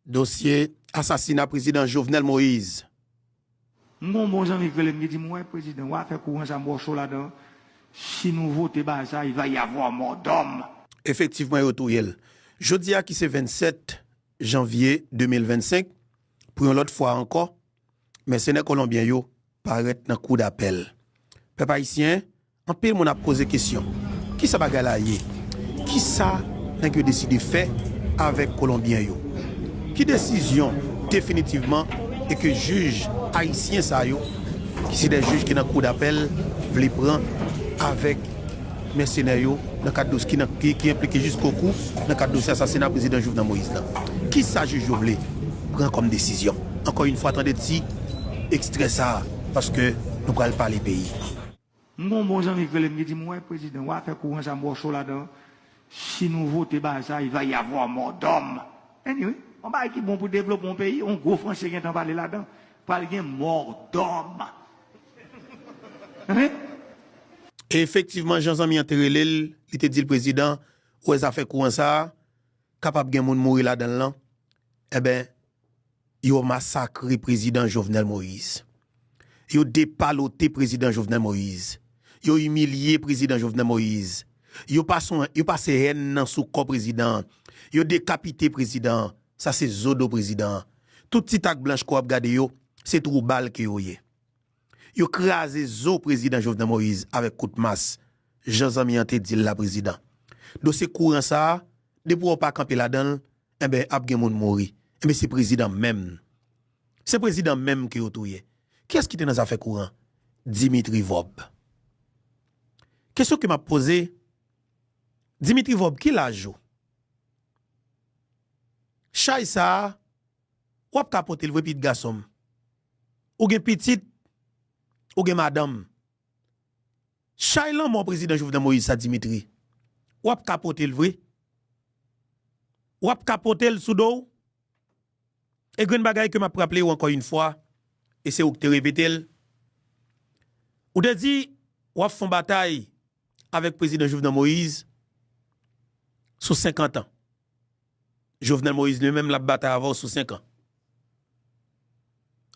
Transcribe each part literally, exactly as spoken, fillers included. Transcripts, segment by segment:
Dosye asasina prezidan Jovenel Moïse. M gon bon zanmi ki rele m ki di m, wè prezidan, w afè kouran sa m bò cho ladan. Si nou vote bagay sa, il va y avoir mort d'homme. Efektivman, yo touye l. Jodi a ki se vennsèt janvye de mil vennsenk, pou yon lòt fwa ankò, mèsenè kolonbyen yo parèt nan kou dapèl. Pèp ayisyen, anpil moun ap poze kesyon, kisa bagay la ye? Kisa nèg yo deside fè avèk kolonbyen yo? Ki desizyon definitivman e ke jij ayisyen sa yo, ki se de jij ki nan kou dapèl, vle pran avèk mèsenè yo nan kad dosye ki, nan, ki, ki enplike jiskokou nan kad dosye asasina prezidan Jovenel Moïse lan? Kisa jij yo vle pran kòm desizyon? Ankò yon fwa, tande ti ekstrè sa a, paske nou pral pale peyi. M gon bon zanmi ki rele m ki di m, wè prezidan, w afè kouran sa m bò cho ladan. Si nou vote bagay sa, il va y avoir mort d'homme. Anyway, yon bagay ki bon pou devlope yon peyi, yon gwo franse gentan pale ladan. Pral gen mort d'homme. Hein? E efektivman, jan zanmi an te rele l, li te di l, prezidan, ou wè zafè kouran sa a, kapab gen moun mouri ladan l lan. Enben, yo masakre prezidan Jovenel Moïse. Yo depalote prezidan Jovenel Moïse. Yo imilye prezidan Jovenel Moïse. Yo pase, yo pase hèn nan sou kò prezidan an. Yo dekapite prezidan an. Sa se zo do prezidan an. Tout ti tak blanch ke w ap gade yo, se twou bal ke yo ye. Yo kraze zo prezidan Jovenel Moïse avèk kout mas, jan zanmi an te di l la, prezidan. Dosye kouran sa a, depi w pa kanpe ladan l, enben, ap gen moun mouri. Enben, se prezidan menm. Se prezidan menm ke yo touye. Kiyès ki te nan zafè kouran? Dimitri Vorbe. Kesyon ke m ap poze, Dimitri Vorbe, ki laj ou? Chay sa a, w ap ka pote l vre, pitit gason m. Ou gen pitit, ou gen madanm. Chay lanmò prezidan Jovenel Moïse sa, Dimitri, w ap ka pote l vre? W ap ka pote l sou do w? E grenn bagay ke m ap raple w ankò yon fwa, e se ou ki te repete l, ou te di w ap fè yon batay avèk prezidan Jovenel Moïse sou senkant an. Jovenel Moïse li menm l ap batay avè w sou senk an.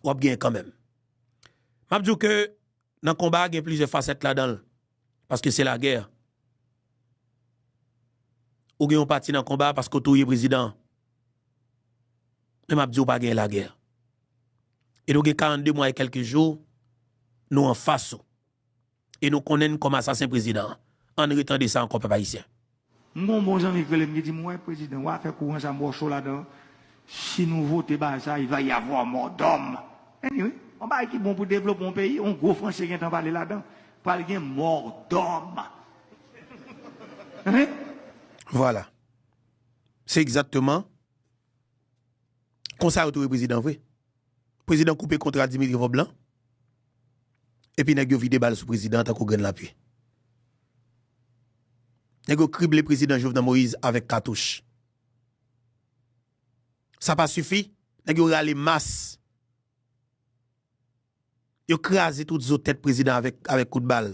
W ap genyen kanmenm. M ap di w ke nan konba a gen plizyè fasèt ladan l, paske se lagè. Ou gen yon pati nan konba a paske w touye prezidan an. Men m ap di w pa gen lagè. E nou gen karannde mwa e kèlke jou, nou anfas ou. E nou konnen n kòm asasen prezidan an. Ann retande sa ankò, pèp ayisyen. M gon bon zanmi ki rele m ki di m, wè prezidan, w afè kouran sa m bò cho ladan. Si nou vote bagay sa, il va y avoir mort d'homme. Anyway, yon bagay ki bon pou devlope yon peyi, yon gwo franse gentan pale ladan. Pral gen mort d'homme. Hein? Vwala. Se egzakteman konsa yo touye prezidan vre. Prezidan koupe kontra Dimitri Vorbe lan, epi nèg yo vide bal sou prezidan an tankou grenn lapli. Nèg yo krible prezidan Jovenel Moïse avèk katouch. Sa pa sifi, nèg yo rale mas. Yo kraze tout zo tèt prezidan avèk, avèk kout bal.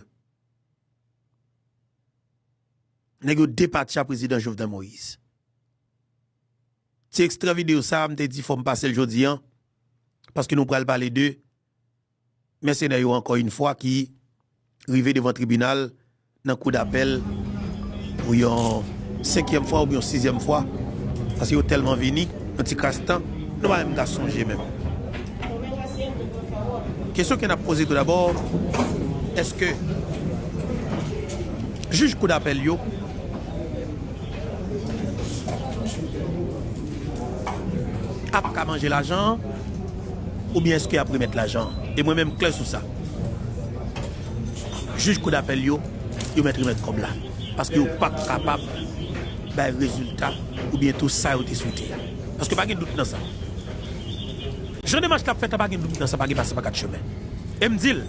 Nèg yo depatcha prezidan Jovenel Moïse. Ti ekstrè videyo sa a, m te di fò m pase l jodi an, paske nou pral pale de mèsenè yo ankò yon fwa ki rive devan tribinal nan kou dapèl pou yon senkyèm fwa oubyen yon sizyèm fwa, paske yo tèlman vini, yon ti kras tan, nou pa menm ka sonje menm. Kesyon ke n ap poze tou dabò, èske jij kou dapèl yo ap ka manje lajan an, oubyen èske y ap remèt lajan an? E mwen menm klè sou sa. Jij kou dapèl yo, yo mèt remèt kòb la. Paske yo p ap kapab bay rezilta oubyen tou sa yo te swete a. Paske pa gen dout nan sa. Jan demach la ap fèt la, pa gen dout nan sa, pa gen pase pa kat chemen. E m di l,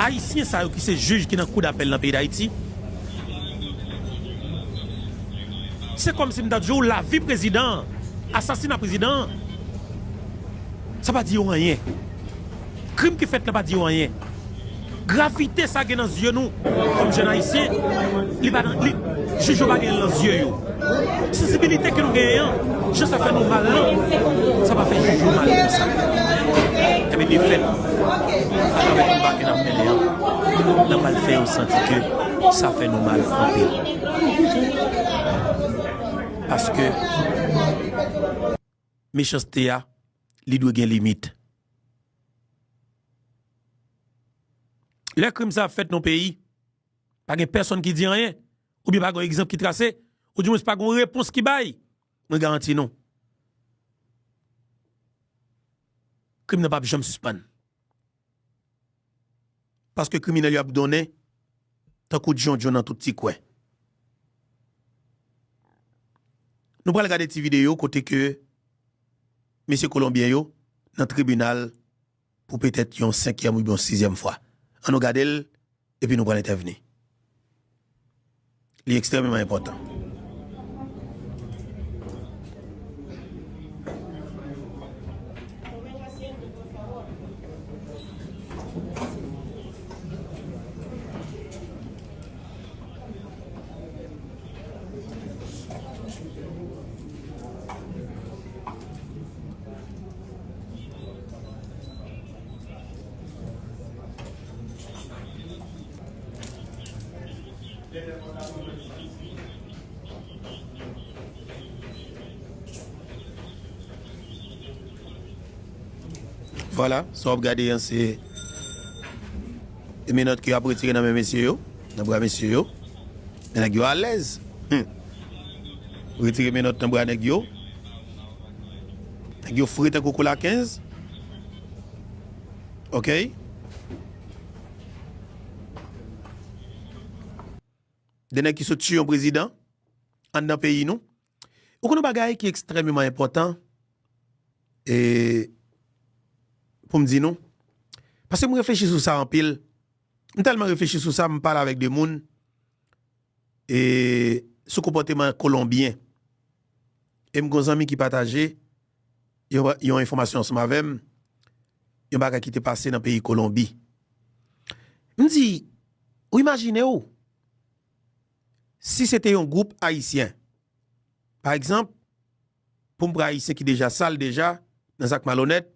Ayisyen sa yo ki se jij ki nan kou dapèl nan peyi Dayiti, se kòmsi m ta di w lavi prezidan an, asasina prezidan an, sa pa di yo anyen. Krim ki fèt la pa di yo anyen. Gravite sa gen nan zye nou kòm jèn ayisyen, li pa nan, li, Jij yo pa gen nan zye yo. Sansibilite ke nou genyen an, jan sa fè nou mal lan, sa pa fè jij yo mal konsa. Enben, defèt, atravè konba ke n ap mennen an, n ap al fè yo santi ke sa fè nou mal anpil. Paske mechanste a, li dwe gen limit. Lè krim sa ap fèt nan peyi, pa gen pèsonn ki di anyen, oubyen pa gen yon egzanp ki trase, oudimwens pa gen yon repons ki bay, mwen garanti nou, krim nan p ap janm sispann. Paske kriminèl yo ap donnen tankou djondjon nan tout ti kwen. Nou pral gade ti videyo kote ke mesye kolonbyen yo nan tribinal pou petèt yon senkyèm oubyen yon sizyèm fwa. Ann nou gade l, epi nou pral entèvni. Li ekstrèmeman enpòtan. Vwala, sa w ap gade an, se menòt ke y ap retire nan men mesye yo, nan bra mesye yo. Men nèg yo alèz. Hum. Retire menòt nan bra nèg yo. Nèg yo fre tankou kola kenz. Oke. De nèg ki sot tiye yon prezidan anndan peyi nou. Ou konn yon bagay ki ekstrèmeman enpòtan, e, pou m di nou? Paske m reflechi sou sa anpil. M tèlman reflechi sou sa, m pale avèk de moun, e, sou konpòteman Kolonbyen. E m gen yon zanmi ki pataje yon, yon enfòmasyon ansanm avè m, yon bagay ki te pase nan peyi Kolonbi. M di, ou imajine w, si se te yon gwoup ayisyen, pa egzanp, pou m pran ayisyen ki deja sal deja, nan zak malonèt,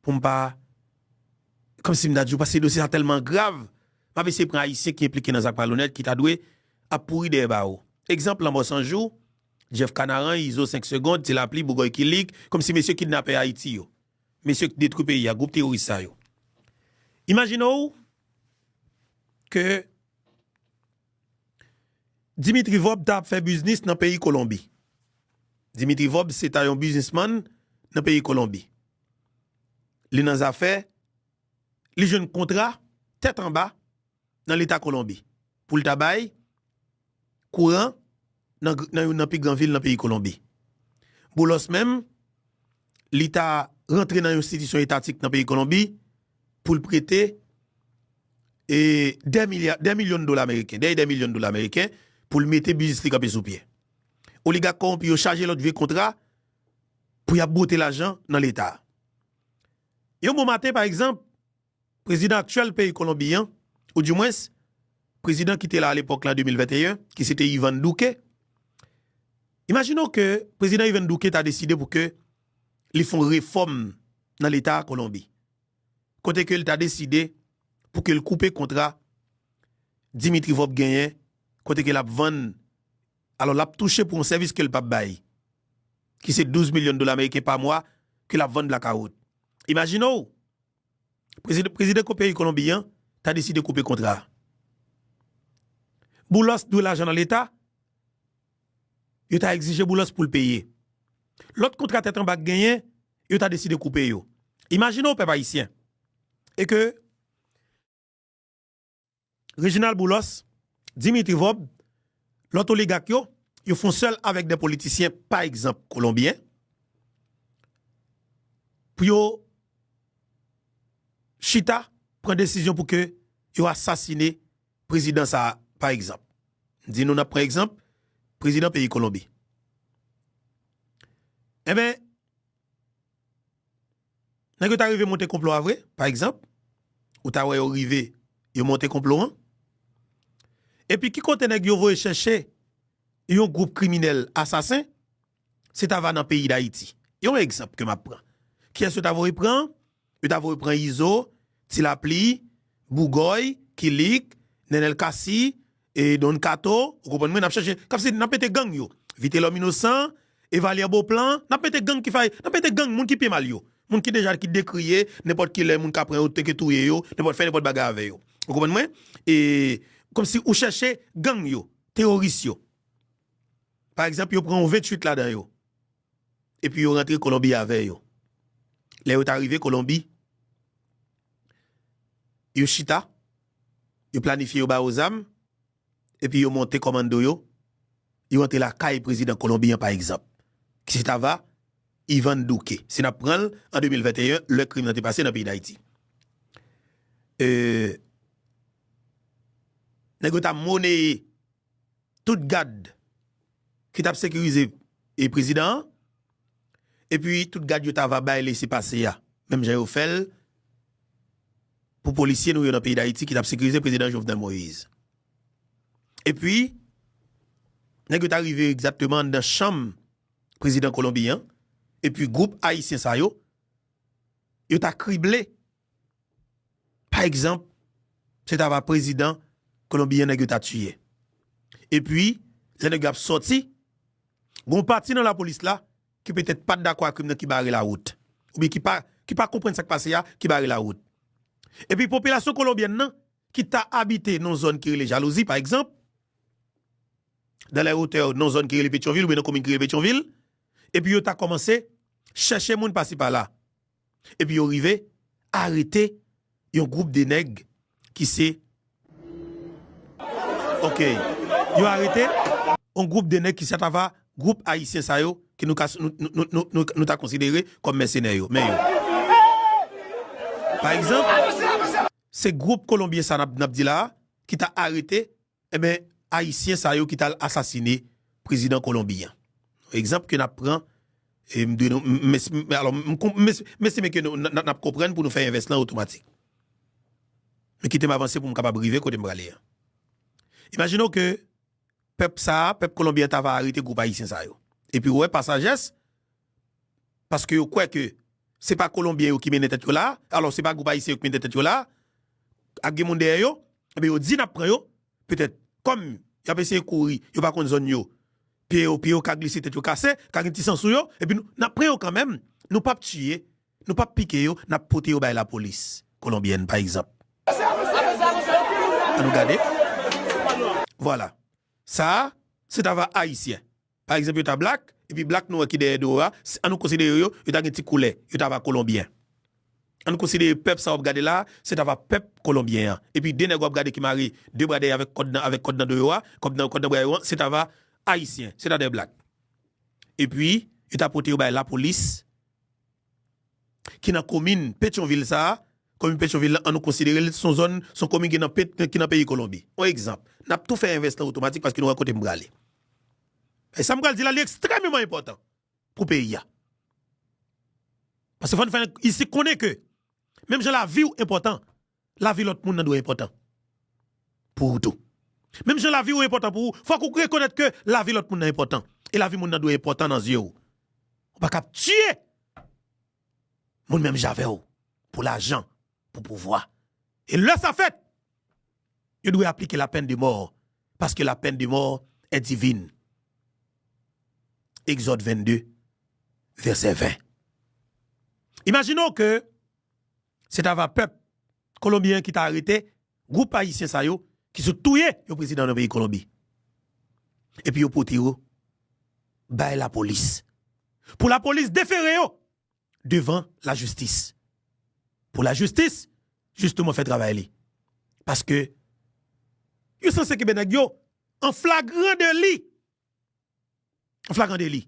pou m pa, kòmsi m ta di w, paske dosye sa tèlman grav, m ap eseye pran ayisyen ki enplike nan zak malonèt, ki ta dwe ap pouri dèyè bawo. Egzanp, Lanmò San Jou, Jeff Canaran, Izo senk Segond, Ti Lapli, Bougòy Kilik, kòmsi mesye kidnapè Ayiti yo, mesye k detwi peyi a, gwoup teworis sa yo. Imajine w ke Dimitri Vorbe ta ap fè biznis nan peyi Kolonbi. Dimitri Vorbe se ta yon biznismann nan peyi Kolonbi. Li nan zafè, li jwenn kontra tèt anba nan Leta Kolonbi pou l ta bay kouran nan, nan youn nan pi gran vil nan peyi Kolonbi. Boulos menm, li ta rantre nan yon enstitisyon etatik nan peyi Kolonbi pou l prete, e, dè milya, dè milyon dola ameriken, dèyè dè milyon dola ameriken pou l mete biznis li kanpe sou pye. Oligak kòwonpi yo chaje lòt vye kontra pou y ap bwote lajan nan Leta. Yon bon maten, pa egzanp, prezidan aktyèl peyi Kolonbi an, oudimwens, prezidan ki te la alepòk la, de mil venteyen, ki se te Iván Duque, imajine w ke prezidan Iván Duque ta deside pou ke li fè yon refòm nan Leta Kolonbi. Kote ke l ta deside pou ke l koupe kontra Dimitri Vorbe genyen, kote ke l ap vann, alò, l ap touche pou yon sèvis ke l p ap bay, ki se douz milyon dola ameriken pa mwa ke l ap vann blakawout. Imajine w, prezidan, prezidan ko peyi Kolonbi an ta deside koupe kontra a. Boulos dwe lajan nan Leta, yo ta egzije Boulos pou l peye. Lòt kontra tèt anba k genyen, yo ta deside koupe yo. Imajine w, pèp ayisyen. E ke Reginald Boulos, Dimitri Vorbe, lòt oligak yo, yo fè yon sèl avèk de politisyen, pa egzanp, kolonbyen, pou yo chita, pran desizyon pou ke yo asasine prezidan sa a, pa egzanp. M di nou n ap pran egzanp, prezidan peyi Kolonbi. Enben, nèg yo ta rive monte konplo a vre, pa egzanp, ou ta wè yo rive, yo monte konplo an. Epi ki kote nèg yo voye chèche yon gwoup kriminèl asasen, se ta va nan peyi Dayiti. Yon egzanp ke m ap pran. Kiyès yo ta voye pran? Yo ta voye pran Izo, Ti Lapli, Bougòy, Kilik, Nenel Cassy, e Don Kato, ou konprann mwen, n ap chèche, kòmsi n ap mete gang yo. Vitelòm Inosan, Evalye Beauplan, n ap mete gang ki fay, n ap mete gang moun ki pi mal yo. Moun ki deja ki dekriye, nenpòt ki lè moun ka pran yo, te ke touye yo, nenpòt fè nenpòt bagay avè yo. Ou konprann mwen? E kòmsi ou chèche gang yo, teworis yo. Pa egzanp, yo pran yon venntuit ladan yo. Epi yo rantre Kolonbi avè yo. Lè yo ta rive Kolonbi, yo chita, yo planifye, yo ba yo zam, epi yo monte kòmando yo, yo rantre lakay prezidan Kolonbi an, pa egzanp, ki se ta va Ivan Duque. Si n ap pran l an de mil venteyen, lè krim nan te pase nan peyi Dayiti. E, nèg yo ta moneye tout gad ki t ap sekirize e prezidan an, epi tout gad yo ta va bay lese pase a, menm jan yo fè l pou polisye nou yo nan peyi Dayiti ki t ap sekirize prezidan Jovenel Moïse. Epi, nèg yo ta rive egzakteman anndan chanm prezidan Kolonbi an, epi gwoup ayisyen sa yo, yo ta krible. Pa egzanp, se ta va prezidan Kolonbi an nèg yo ta tiye. Epi, lè nèg yo ap sòti, gon pati nan lapolis la ki petèt pa t dakò ak krim nan ki bare lawout. Oubyen ki pa, ki pa konprann sa k pase a, ki bare lawout. Epi popilasyon kolonbyèn nan, ki ta abite nan zòn ki rele Jalouzi, pa egzanp, dans les hauteurs, nan zòn ki rele Petyonvil, oubyen nan komin ki rele Petyonvil, epi yo ta kòmanse chèche moun pasi pala. Epi yo rive arete yon gwoup de nèg ki se, ok, yo arete yon gwoup de nèg ki se ta va gwoup ayisyen sa yo ke nou ka, nou, nou, nou, nou, nou, nou ta konsidere kòm mèsenè yo, men yo. Pa egzanp, se gwoup kolonbyen sa n ap, n ap di la a, ki ta arete, enben, ayisyen sa yo ki t al asasine prezidan Kolonbi an. Egzanp ke n ap pran, e m dwe, m, m, m, alò, m, m, m, m estime ke nou, n, n, n ap konprann pou nou fè envès lan otomatik. Men kite m avanse pou m kapab rive kote m prale an. Imajine w ke pèp sa a, pèp kolonbyen an ta va arete gwoup ayisyen sa yo. Epi w wè pa sajès, paske yo kwè ke se pa kolonbyen yo ki mennen tèt yo la, alò se pa gwoup ayisyen yo ki mennen tèt yo la, ak gen moun dèyè yo, enben yo di n ap pran yo, petèt kòm y ap eseye kouri, yo pa konn zòn yo, pye yo, pye yo ka glise, tèt yo kase, ka gen ti san sou yo, epi nou, n ap pran yo kanmenm, nou p ap tiye, nou p ap pike yo, n ap pote yo bay lapolis kolonbyèn, pa egzanp. An nou gade. Vwala. Sa a, se ta va ayisyen. Pa egzanp, yo ta blak, epi blak nou an ki dèyè do yo a, s-, an nou konsidere yo, yo ta gen ti koulè, yo ta va kolonbyen. An nou konsidere pèp sa w ap gade la a, se ta va pèp kolonbyen an. Epi de nèg w ap gade ki mare de bra dèyè avèk kòd nan, avèk kòd nan do yo a, kòd nan, kòd nan bra yo an, se ta va ayisyen, se ta dè blak. Epi, yo ta pote yo bay lapolis, ki nan komin Petyonvil sa a, komin Petyonvil lan, an nou konsidere l se yon zòn, se yon komin ki nan pet-, ki nan peyi Kolonbi. Yon egzanp, n ap tou fè envès lan otomatik paske nou wè kote m prale. E sa m pral di la, li ekstrèmeman enpòtan pou peyi a. Paske fò n fè isi konnen ke, menm jan lavi w enpòtan, lavi lòt moun nan dwe enpòtan pou ou tou. Menm jan lavi w enpòtan pou ou, fòk ou rekonèt ke lavi lòt moun nan enpòtan. E lavi moun nan dwe enpòtan nan zye w. Ou pa ka ap tiye moun menm jan avè w pou lajan, pou pouvwa. E lè sa fèt, yo dwe aplike la peine de mort, parce que la peine de mort est divine. Egzòd vennde, vèsè ven. Imajine w ke se ta va pèp kolonbyen ki ta arete gwoup ayisyen sa yo ki sot touye yon prezidan nan peyi Kolonbi. Epi yo pote yo bay lapolis. Pou lapolis defere yo devan lajistis. Pou lajistis, jisteman, fè travay li. Paske yo sanse kenbe nèg yo an flagran deli. An flagran deli.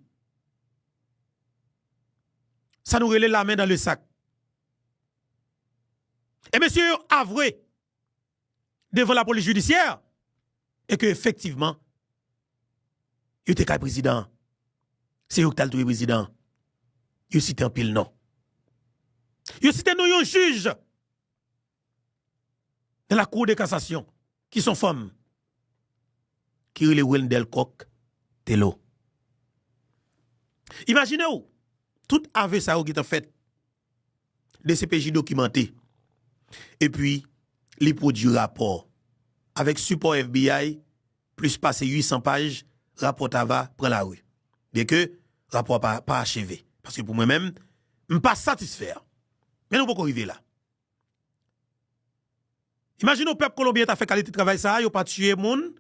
Sa nou rele la main dans le sac. E mesye yo avwe devan lapolis jidisyè e ke efektivman, yo te kay prezidan an. Se yo ki t al touye prezidan an. Yo site anpil non. Yo site non yon jij nan la Cour de cassation, ki se yon fanm, ki rele Wendelle Coq, Hello. Imajine w, tout avè sa yo gentan fèt. D C P J dokimante. Epi, li pwodui rapò. Avèk sipò F B I, plis pase uit san paj, rapò ta va pran lari. Byenke rapò a pa, pa acheve. Paske pou mwen menm, m pa satisfè. Men nou poko rive la. Imajine w pèp kolonbyen ta fè kalite travay sa a, yo pa tiye moun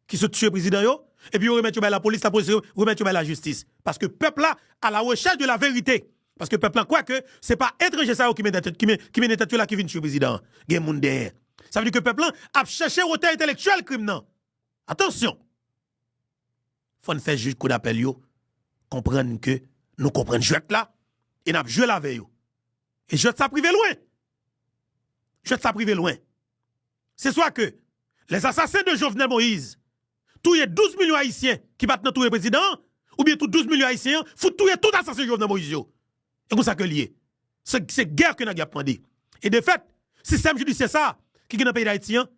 ki sot tiye prezidan yo, epi yo remèt yo bay lapolis, lapolis re- remèt yo bay lajistis. Paske pèp la à la recherche de la vérité. Paske pèp lan kwè ke se pa etranje sa yo ki mennen tèt, ki men- ki mennen tèt yo la ki vin tiye prezidan an. Gen moun dèyè. Sa vle di ke pèp lan ap chèche wotè entèlektyèl krim nan. Atansyon! Fò n fè jij koudapèl yo konprann ke nou konprann jwèt la e n ap jwe l avè yo. E jwèt sa ap rive lwen. Jwèt sa ap rive lwen. Se swa ke les assassins de Jovenel Moïse touye douz milyon Ayisyen ki pa t nan touye prezidan an, oubyen tout douz milyon Ayisyen an fout touye tout asasen Jovenel Moïse yo. E konsa ke l ye. Se, se gè ke nèg yo ap mande. E defèt, sistèm jidisyè sa a ki gen nan peyi Dayiti an,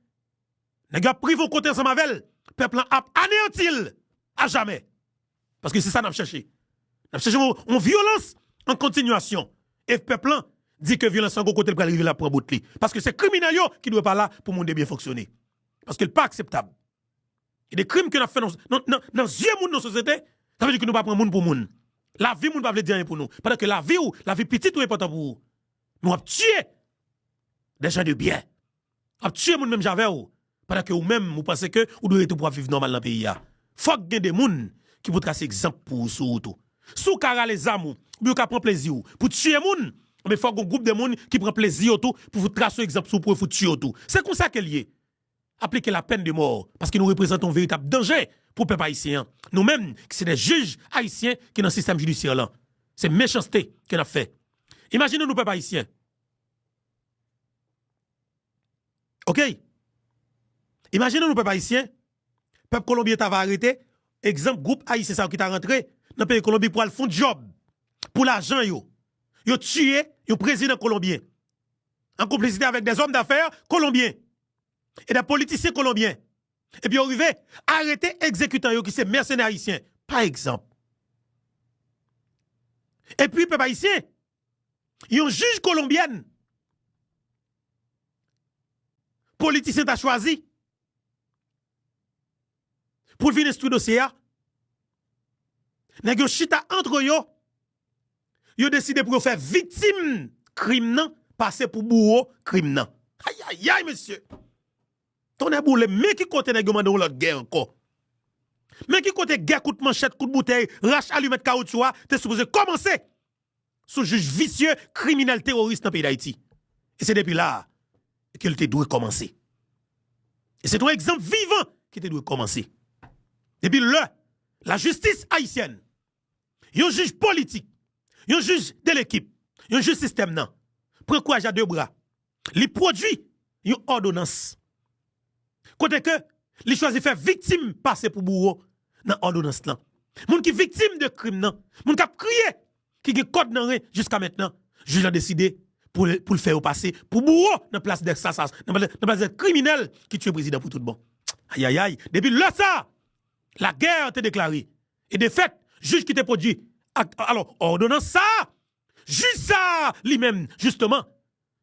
nèg yo ap rive yon kote ansanm avè l, pèp lan ap aneyanti l ajamè. Paske se sa n ap chèche. N ap chèche yon, yon vyolans an kontinyasyon. E pèp lan di ke vyolans lan gon kote l pral rive, l ap pran bout li. Paske se kriminèl yo ki dwe pa la pou moun de byen fonksyone. Paske l pa akseptab. E de krim ke n ap fè nan, nan, nan, nan zye moun nan sosyete, sa vle di ke nou pa pran moun pou moun. Lavi moun pa vle di anyen pou nou. Pandan ke lavi w, lavi pitit ou enpòtan pou ou. Men w ap tiye des gens de bien. W ap tiye moun menm jan avè w. Pandan ke ou menm, ou panse ke ou dwe rete pou w ap viv nòmal nan peyi a. Fòk gen de moun ki pou trase egzanp pou ou sou wout ou. Si w ka rale zam ou, oubyen w ka pran plezi w pou tiye moun, men fòk gen gwoup de moun ki pran plezi yo tou pou fout trase yon egzanp sou ou pou yo fout tiye w tou. Se konsa ke l ye. Aplike la peine de mort, paske nou reprezante yon veritab danje pou pèp ayisyen an. Nou menm, ki se de jij ayisyen ki nan sistèm jidisyè lan. Se mechanste ke n ap fè. Imajine nou pèp ayisyen. Oke? Imajine nou pèp ayisyen, pèp kolonbyen ta va arete, egzanp, gwoup ayisyen sa yo ki ta rantre nan peyi Kolonbi pou al fè yon djòb pou lajan yo. Yo tiye yon prezidan kolonbyen an konplisite avèk de zòm dafè kolonbyen e de politisyen kolonbyen. Epi yo rive arete egzekitan yo ki se mèsenè ayisyen, pa egzanp. Epi pèp ayisyen, yon jij kolonbyèn, politisyen ta chwazi pou l vin enstwi dosye a, nèg yo chita antre yo, yo deside pou yo fè viktim krim nan pase pou bouwo krim nan. Ayayay, mesye! Tonnè boule, men ki kote nèg yo mande yon lòt gè ankò. Men ki kote gè kout manchèt, kout boutèy, rach alimèt, kawotchou a te sipoze kòmanse sou jij visye, kriminèl, teworis nan peyi Dayiti. E se depi la a ke l te dwe kòmanse. E se te yon egzanp vivan ki te dwe kòmanse. Depi lè lajistis ayisyèn, yon jij politik, yon jij de lekip, yon jij sistèm nan, pran kouraj a de bra, li pwodui yon òdonans kote ke li chwazi fè viktim pase pou bouwo nan òdonans lan. Moun ki viktim de krim nan, moun k ap kriye, ki gen kòd nan ren jiska mentnan, jij la deside pou l, pou l fè yo pase pou bouwo nan plas de sasas, nan plas, nan plas de kriminèl ki tiye prezidan pou tout bon. Ayayay, depi lè sa a, lagè te deklare. E defèt, jij ki te pwodui ak, alò, òdonans sa a, jij sa a, li menm, jisteman,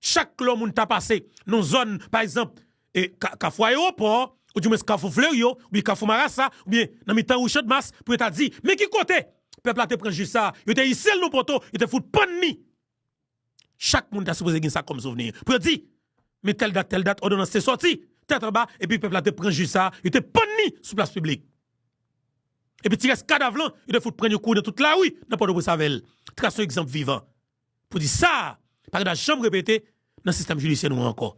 chak lè yon moun ta pase nan zòn, pa egzanp, e, Ka-, Kafou Ayewopò, oudimwens Kafou Fleri yo, oubyen Kafou Marasa, oubyen nan mitan ri Channmas, pou yo ta di, men ki kote pèp la te pran jij sa a, yo te ise l nan poto, yo te fout pann li. Chak moun ta sipoze gen sa kòm souvni. Pou yo di, men tèl dat, tèl dat, òdonans te sòti, tèt anba, epi pèp la te pran jij sa a, yo te pann li sou plas piblik. Epi ti rès kadav lan, yo te fout pran yo kouri nan tout lari, nan Pòtoprens avè l. Trase yon egzanp vivan. Pou di sa a pa ka janm repete nan sistèm jidisyè nou an ankò.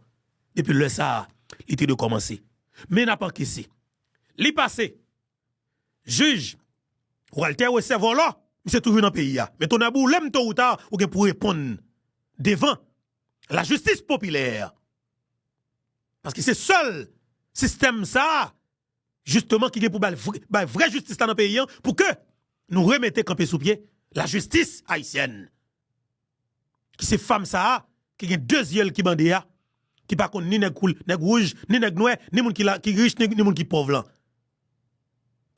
Depi lè sa a, li te dwe kòmanse. Men n ap ankese. Li pase, jij Walter Wessè vòlò, misye toujou nan peyi a. Men tonnè boule m, to ou ta, ou gen pou reponn devan lajistis popilè. Paske se sèl sistèm sa a, jisteman, ki gen pou bay vre, bay vrè jistis la nan peyi an, pou ke nou remete kanpe sou pye lajistis ayisyèn. Ki se fanm sa a, ki gen de zye l ki bande a, ki pa konn ni nèg koul-, nèg wouj, ni nèg nwè, ni moun ki la, ki rich, ni, ni moun ki pòv lan.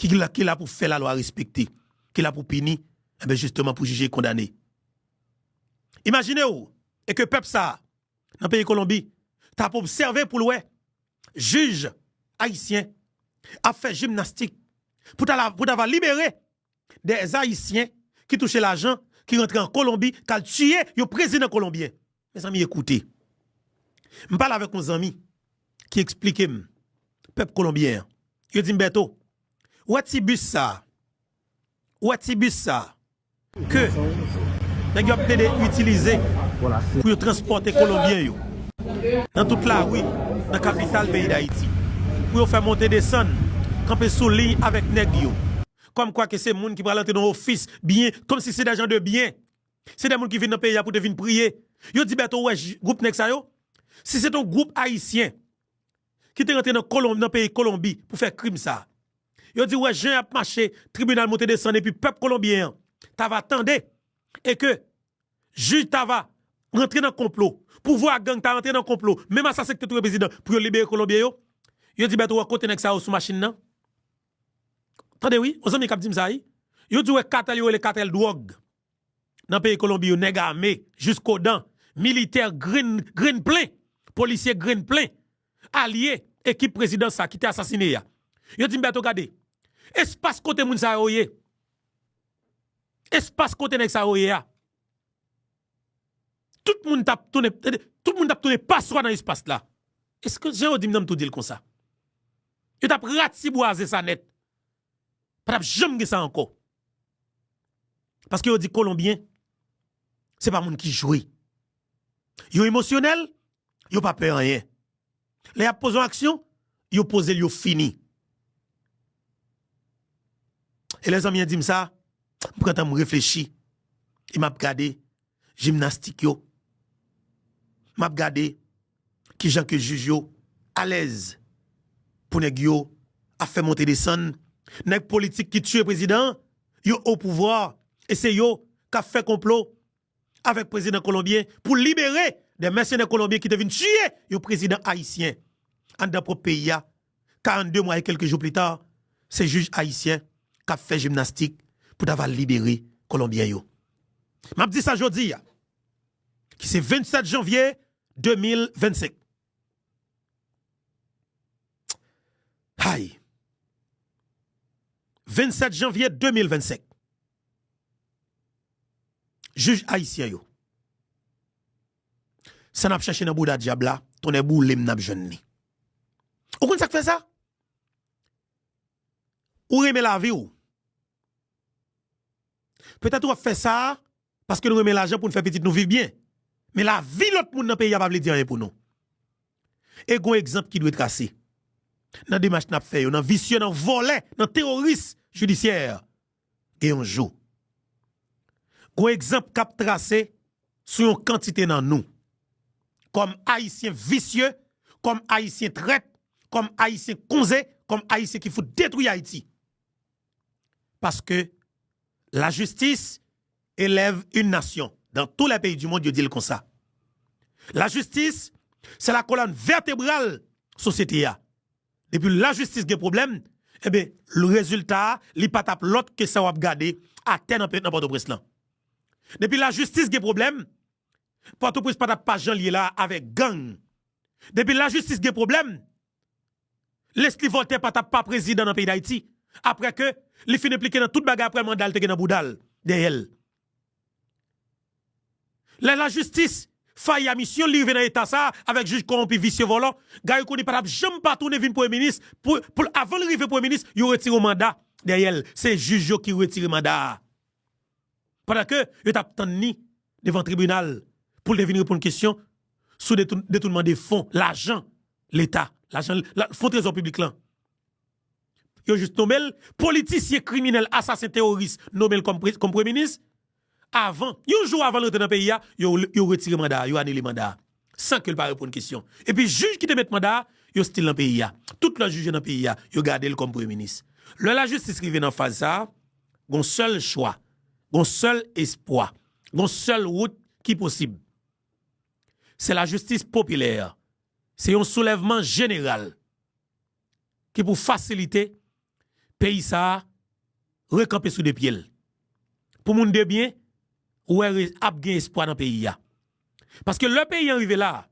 ki la, ki la pou fè lalwa respekte, ki la pou pini, enben, jisteman, pou jije e kondane. Imajine w, e ke pèp sa a, nan peyi Kolonbi, t ap obsève pou l wè jij ayisyen ap fè jimnastik pou ta la, pou ta va libere dè Ayisyen ki touche lajan, ki rantre an Kolonbi, k al tiye yon prezidan kolonbyen. Mezanmi, ekoute. M pale avèk yon zanmi ki eksplike m, pèp kolonbyen an. Yo di m, Bèto, ou wè ti bis sa a, ou wè ti bis sa a, ke nèg yo ap plede itilize pou yo transpòte kolonbyen yo nan tout lari, nan kapital peyi Dayiti, pou yo fè monte desann, kanpe sou liy avèk nèg yo. Kòmkwa ke se moun ki pral antre nan ofis, byen, kòmsi se de jan de byen. Se de moun ki vin nan peyi a pou te vin priye. Yo di, Bèto, ou wè j-, gwoup nèg sa yo? Si se te yon gwoup ayisyen ki te rantre nan Kolon-, nan peyi Kolonbi pou fè krim sa a, yo di, ou wè jan y ap mache, tribinal monte desann, epi pèp kolonbyen an ta va tande, e ke jij ta va rantre nan konplo, pouvwa gang ta rantre nan konplo, menm asasen ki te touye prezidan, pou yo libere kolonbyen yo. Yo di, Bèto, ou wè kote nèg sa yo sou machin nan? Tande wi, yon zanmi k ap di m sa wi. Yo di, ou wè katèl yo rele katèl dwòg nan peyi Kolonbi yo, nèg ame jiskodan, militè grenn, grenn plen, polisye grenn plen, alye ekip prezidan sa ki te asasine a. Yo di m, Bèto, gade, espas kote moun sa yo ye, espas kote nèg sa yo ye a, tout moun t ap tounen, tout moun t ap tounen paswa nan espas la. Èske jan yo di m nan, m tou di l konsa? Yo t ap ratibwaze sa nèt. Pa t ap janm gen sa ankò. Paske yo di Kolonbyen, se pa moun ki jwe. Yo emosyonèl, yo pa pè anyen. Lè y ap poze yon aksyon, yo poze l, yo fini. E lè zanmi an di m sa, m pran tan m reflechi. E m ap gade jimnastik yo. M ap gade kijan ke jij yo alèz pou nèg yo ap fè monte desann. Nèg politik ki tiye prezidan an, yo o pouvwa, e se yo k ap fè konplo avèk prezidan kolonbyen pou libere de mèsenè kolonbyen ki te vin tiye yon prezidan ayisyen anndan pwòp peyi a. Karannde mwa e kèlke jou pli ta, se jij ayisyen k ap fè jimnastik pou ta va libere kolonbyen yo. M ap di sa jodi a, ki se vennsèt janvye de mil vennsenk. Hay! Vennsèt janvye de mil vennsenk. Jij ayisyen yo. Sa n ap chache nan bouda dyab la, tonnè boule m n ap jwenn li. Ou konn sa k fè sa? Ou renmen lavi w. Petèt ou ap fè sa paske nou renmen lajan pou n fè pitit nou viv byen. Men lavi lòt moun nan peyi a pa vle di anyen pou nou. E gon egzanp ki dwe trase nan demach n ap fè yo, nan visye, nan vòlè, nan teworis jidisyè. Gen yon jou, gon egzanp k ap trase sou yon kantite nan nou, kòm Ayisyen visye, kòm Ayisyen trèt, kòm Ayisyen konze, kòm Ayisyen ki fout detwi Ayiti. Parce que la justice élève une nation. Dans tous les pays du monde, yo di l konsa. La justice, c'est la colonne vertébrale sosyete a. Depi lajistis gen pwoblèm, enben, rezilta a, li pa t ap lòt ke sa w ap gade atè nan, nan Pòtoprens lan. Depi lajistis gen pwoblèm, Pòtoprens pa t ap pa jan l ye la avèk gang. Depi lajistis gen pwoblèm, Leslie Voltaire pa t ap pa prezidan nan peyi Dayiti, apre ke li fin enplike nan tout bagay, apre manda l te gen nan bouda l, dèyè l. Lè lajistis fayi a misyon l, li rive nan eta sa a avèk jij kòwonpi, visye, vòlò, Garry Conille pa t ap janm pa tounen vin premye minis. Pou, pou, avan l rive premye minis, yo retire yon manda dèyè l. Se jij yo ki retire manda a. Pandan ke yo t ap tann li devan tribinal pou l te vin reponn kesyon sou detoun-, detounman de fon, lajan Leta, lajan, la, fon trezò piblik lan. Yo jis nonmen l, politisyen kriminèl, asasen, teworis, nonmen l kòm pre-, kòm premye minis. Avan, yon jou avan l rantre nan peyi a, yo, yo retire manda a, yo anile manda a, san ke l pa reponn kesyon. Epi jij ki te met manda a, yo still nan peyi a. Tout lòt jij yo nan peyi a, yo gade l kòm premye minis. Lè lajistis rive nan faz sa a, gon sèl chwa, gon sèl espwa, gon sèl wout ki posib. Se lajistis popilè, se yon soulèvman jeneral ki pou fasilite peyi sa a rekanpe sou de pye l. Pou moun de byen, ou wè re- ap gen espwa nan peyi a. Paske lè peyi an rive la a,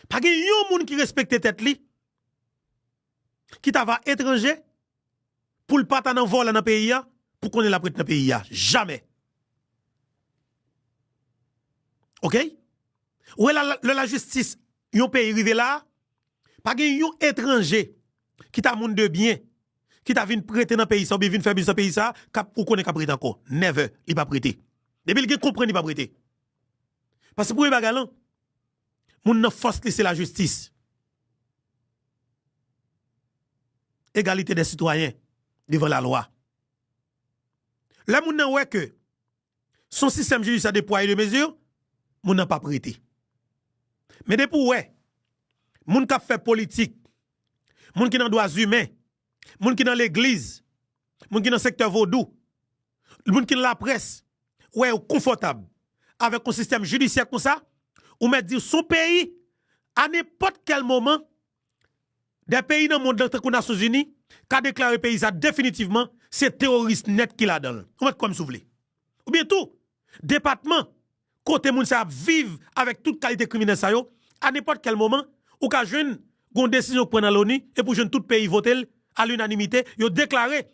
pa gen yon moun ki respekte tèt li, ki ta va etranje, pou l pa ta nan vòlè nan peyi a, pou konnen l ap ret nan peyi a. Jamè. Oke? Ou wè la, lè lajistis yon peyi rive la a, pa gen yon etranje ki ta moun de byen, ki ta vin prete nan peyi sa, oubyen vin fè biznis nan peyi sa, k ap, ou konnen k ap rete ankò. Never, li p ap rete. Depi l gen konprann, li p ap rete. Paske premye bagay lan, moun nan fòs li se lajistis. Egalite dè sitwayen devan lalwa. Lè moun nan wè ke se yon sistèm jidisyè de pwa e de mezi, moun nan p ap rete. Men depi w wè, moun k ap fè politik, moun ki nan dwa imen, moun ki nan legliz, moun ki nan sektè vodou, moun ki nan laprès, wè yo konfòtab avèk yon sistèm jidisyè konsa, ou mèt di w se yon peyi, a nenpòt kèl moman, de peyi nan mond lan tankou Nasyonzini ka deklare peyi sa definitivman se teworis nèt ki ladan l. Ou mèt kwè m si w vle. Oubyen tou, depatman kote moun sa ap viv avèk tout kalite kriminèl sa yo, a nenpòt kèl moman, ou ka jwenn gon desizyon k pran nan loni, epi w jwenn tout peyi vote l a linanimite, yo deklare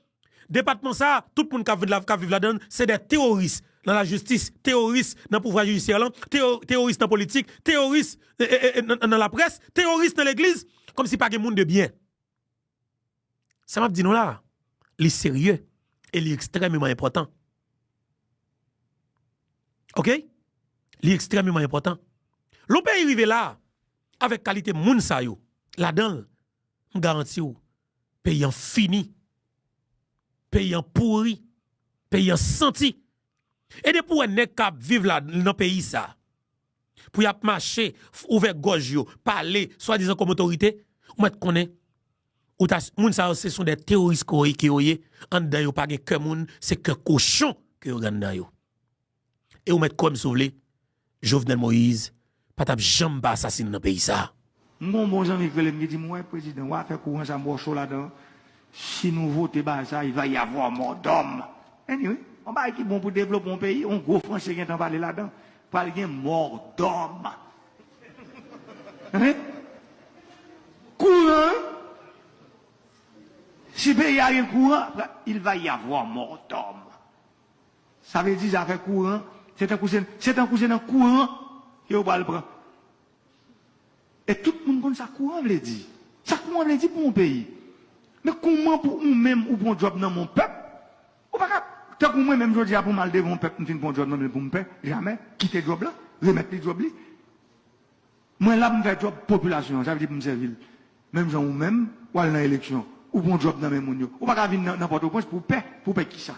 depatman sa a, tout moun k ap viv la, k ap viv ladan l, se de teworis nan lajistis, teworis nan pouvwa jidisyè lan, tewo- teworis nan politik, teworis e, e, e, nan, nan laprès, teworis nan legliz, kòmsi pa gen moun de byen. Sa m ap di nou la, li serye e li ekstrèmeman enpòtan. Oke? Li ekstrèmeman enpòtan. Lè yon peyi rive la, avèk kalite moun sa yo ladan l, m garanti w, peyi an fini, peyi an pouri, peyi an santi. E depi w wè nèg k ap viv la nan peyi sa, pou y ap mache, ouvè gòj yo, pale, swadizan kòm otorite, ou mèt konnen, ou ta, moun sa yo se son de teworis ke yo ye, anndan yo pa gen kè moun, se kè kochon ke yo gen anndan yo. E ou mèt kwè m si w vle, Jovenel Moïse pa t ap janm pa asasinen nan peyi sa. M gon bon zanmi k rele m ki di m, wè prezidan, w a fè kouran sa m wè w cho ladan. Si nou vote bagay sa, il va y avoir mort d'homme. Anyway, yon bagay ki bon pou devlope yon peyi, yon gwo franse gentan pale ladan. Pral gen mort d'homme. Hein? Kouran, si peyi a gen kouran, il va y avoir mort d'homme. Sa vle di zafè kouran, se tankou se, se tankou se nan kouran ke yo pral pran. E tout moun konn sa kouran vle di. Sa kouran vle di pou yon peyi. Men kouman pou ou menm ou pran djòb nan men yon pèp? Ou pa ka, tankou mwen menm jodi a pou m al devan yon pèp, m fin pran djòb nan men l pou m pè, jamè, kite djòb la, remèt li djòb li. Mwen la pou m fè djòb popilasyon an, sa vle di pou m sèvi l. Menm jan ou menm, w al nan eleksyon, ou pran djòb nan men moun yo. Ou pa ka vin nan, nan Pòtoprens pou w pè, pou w pè kisa?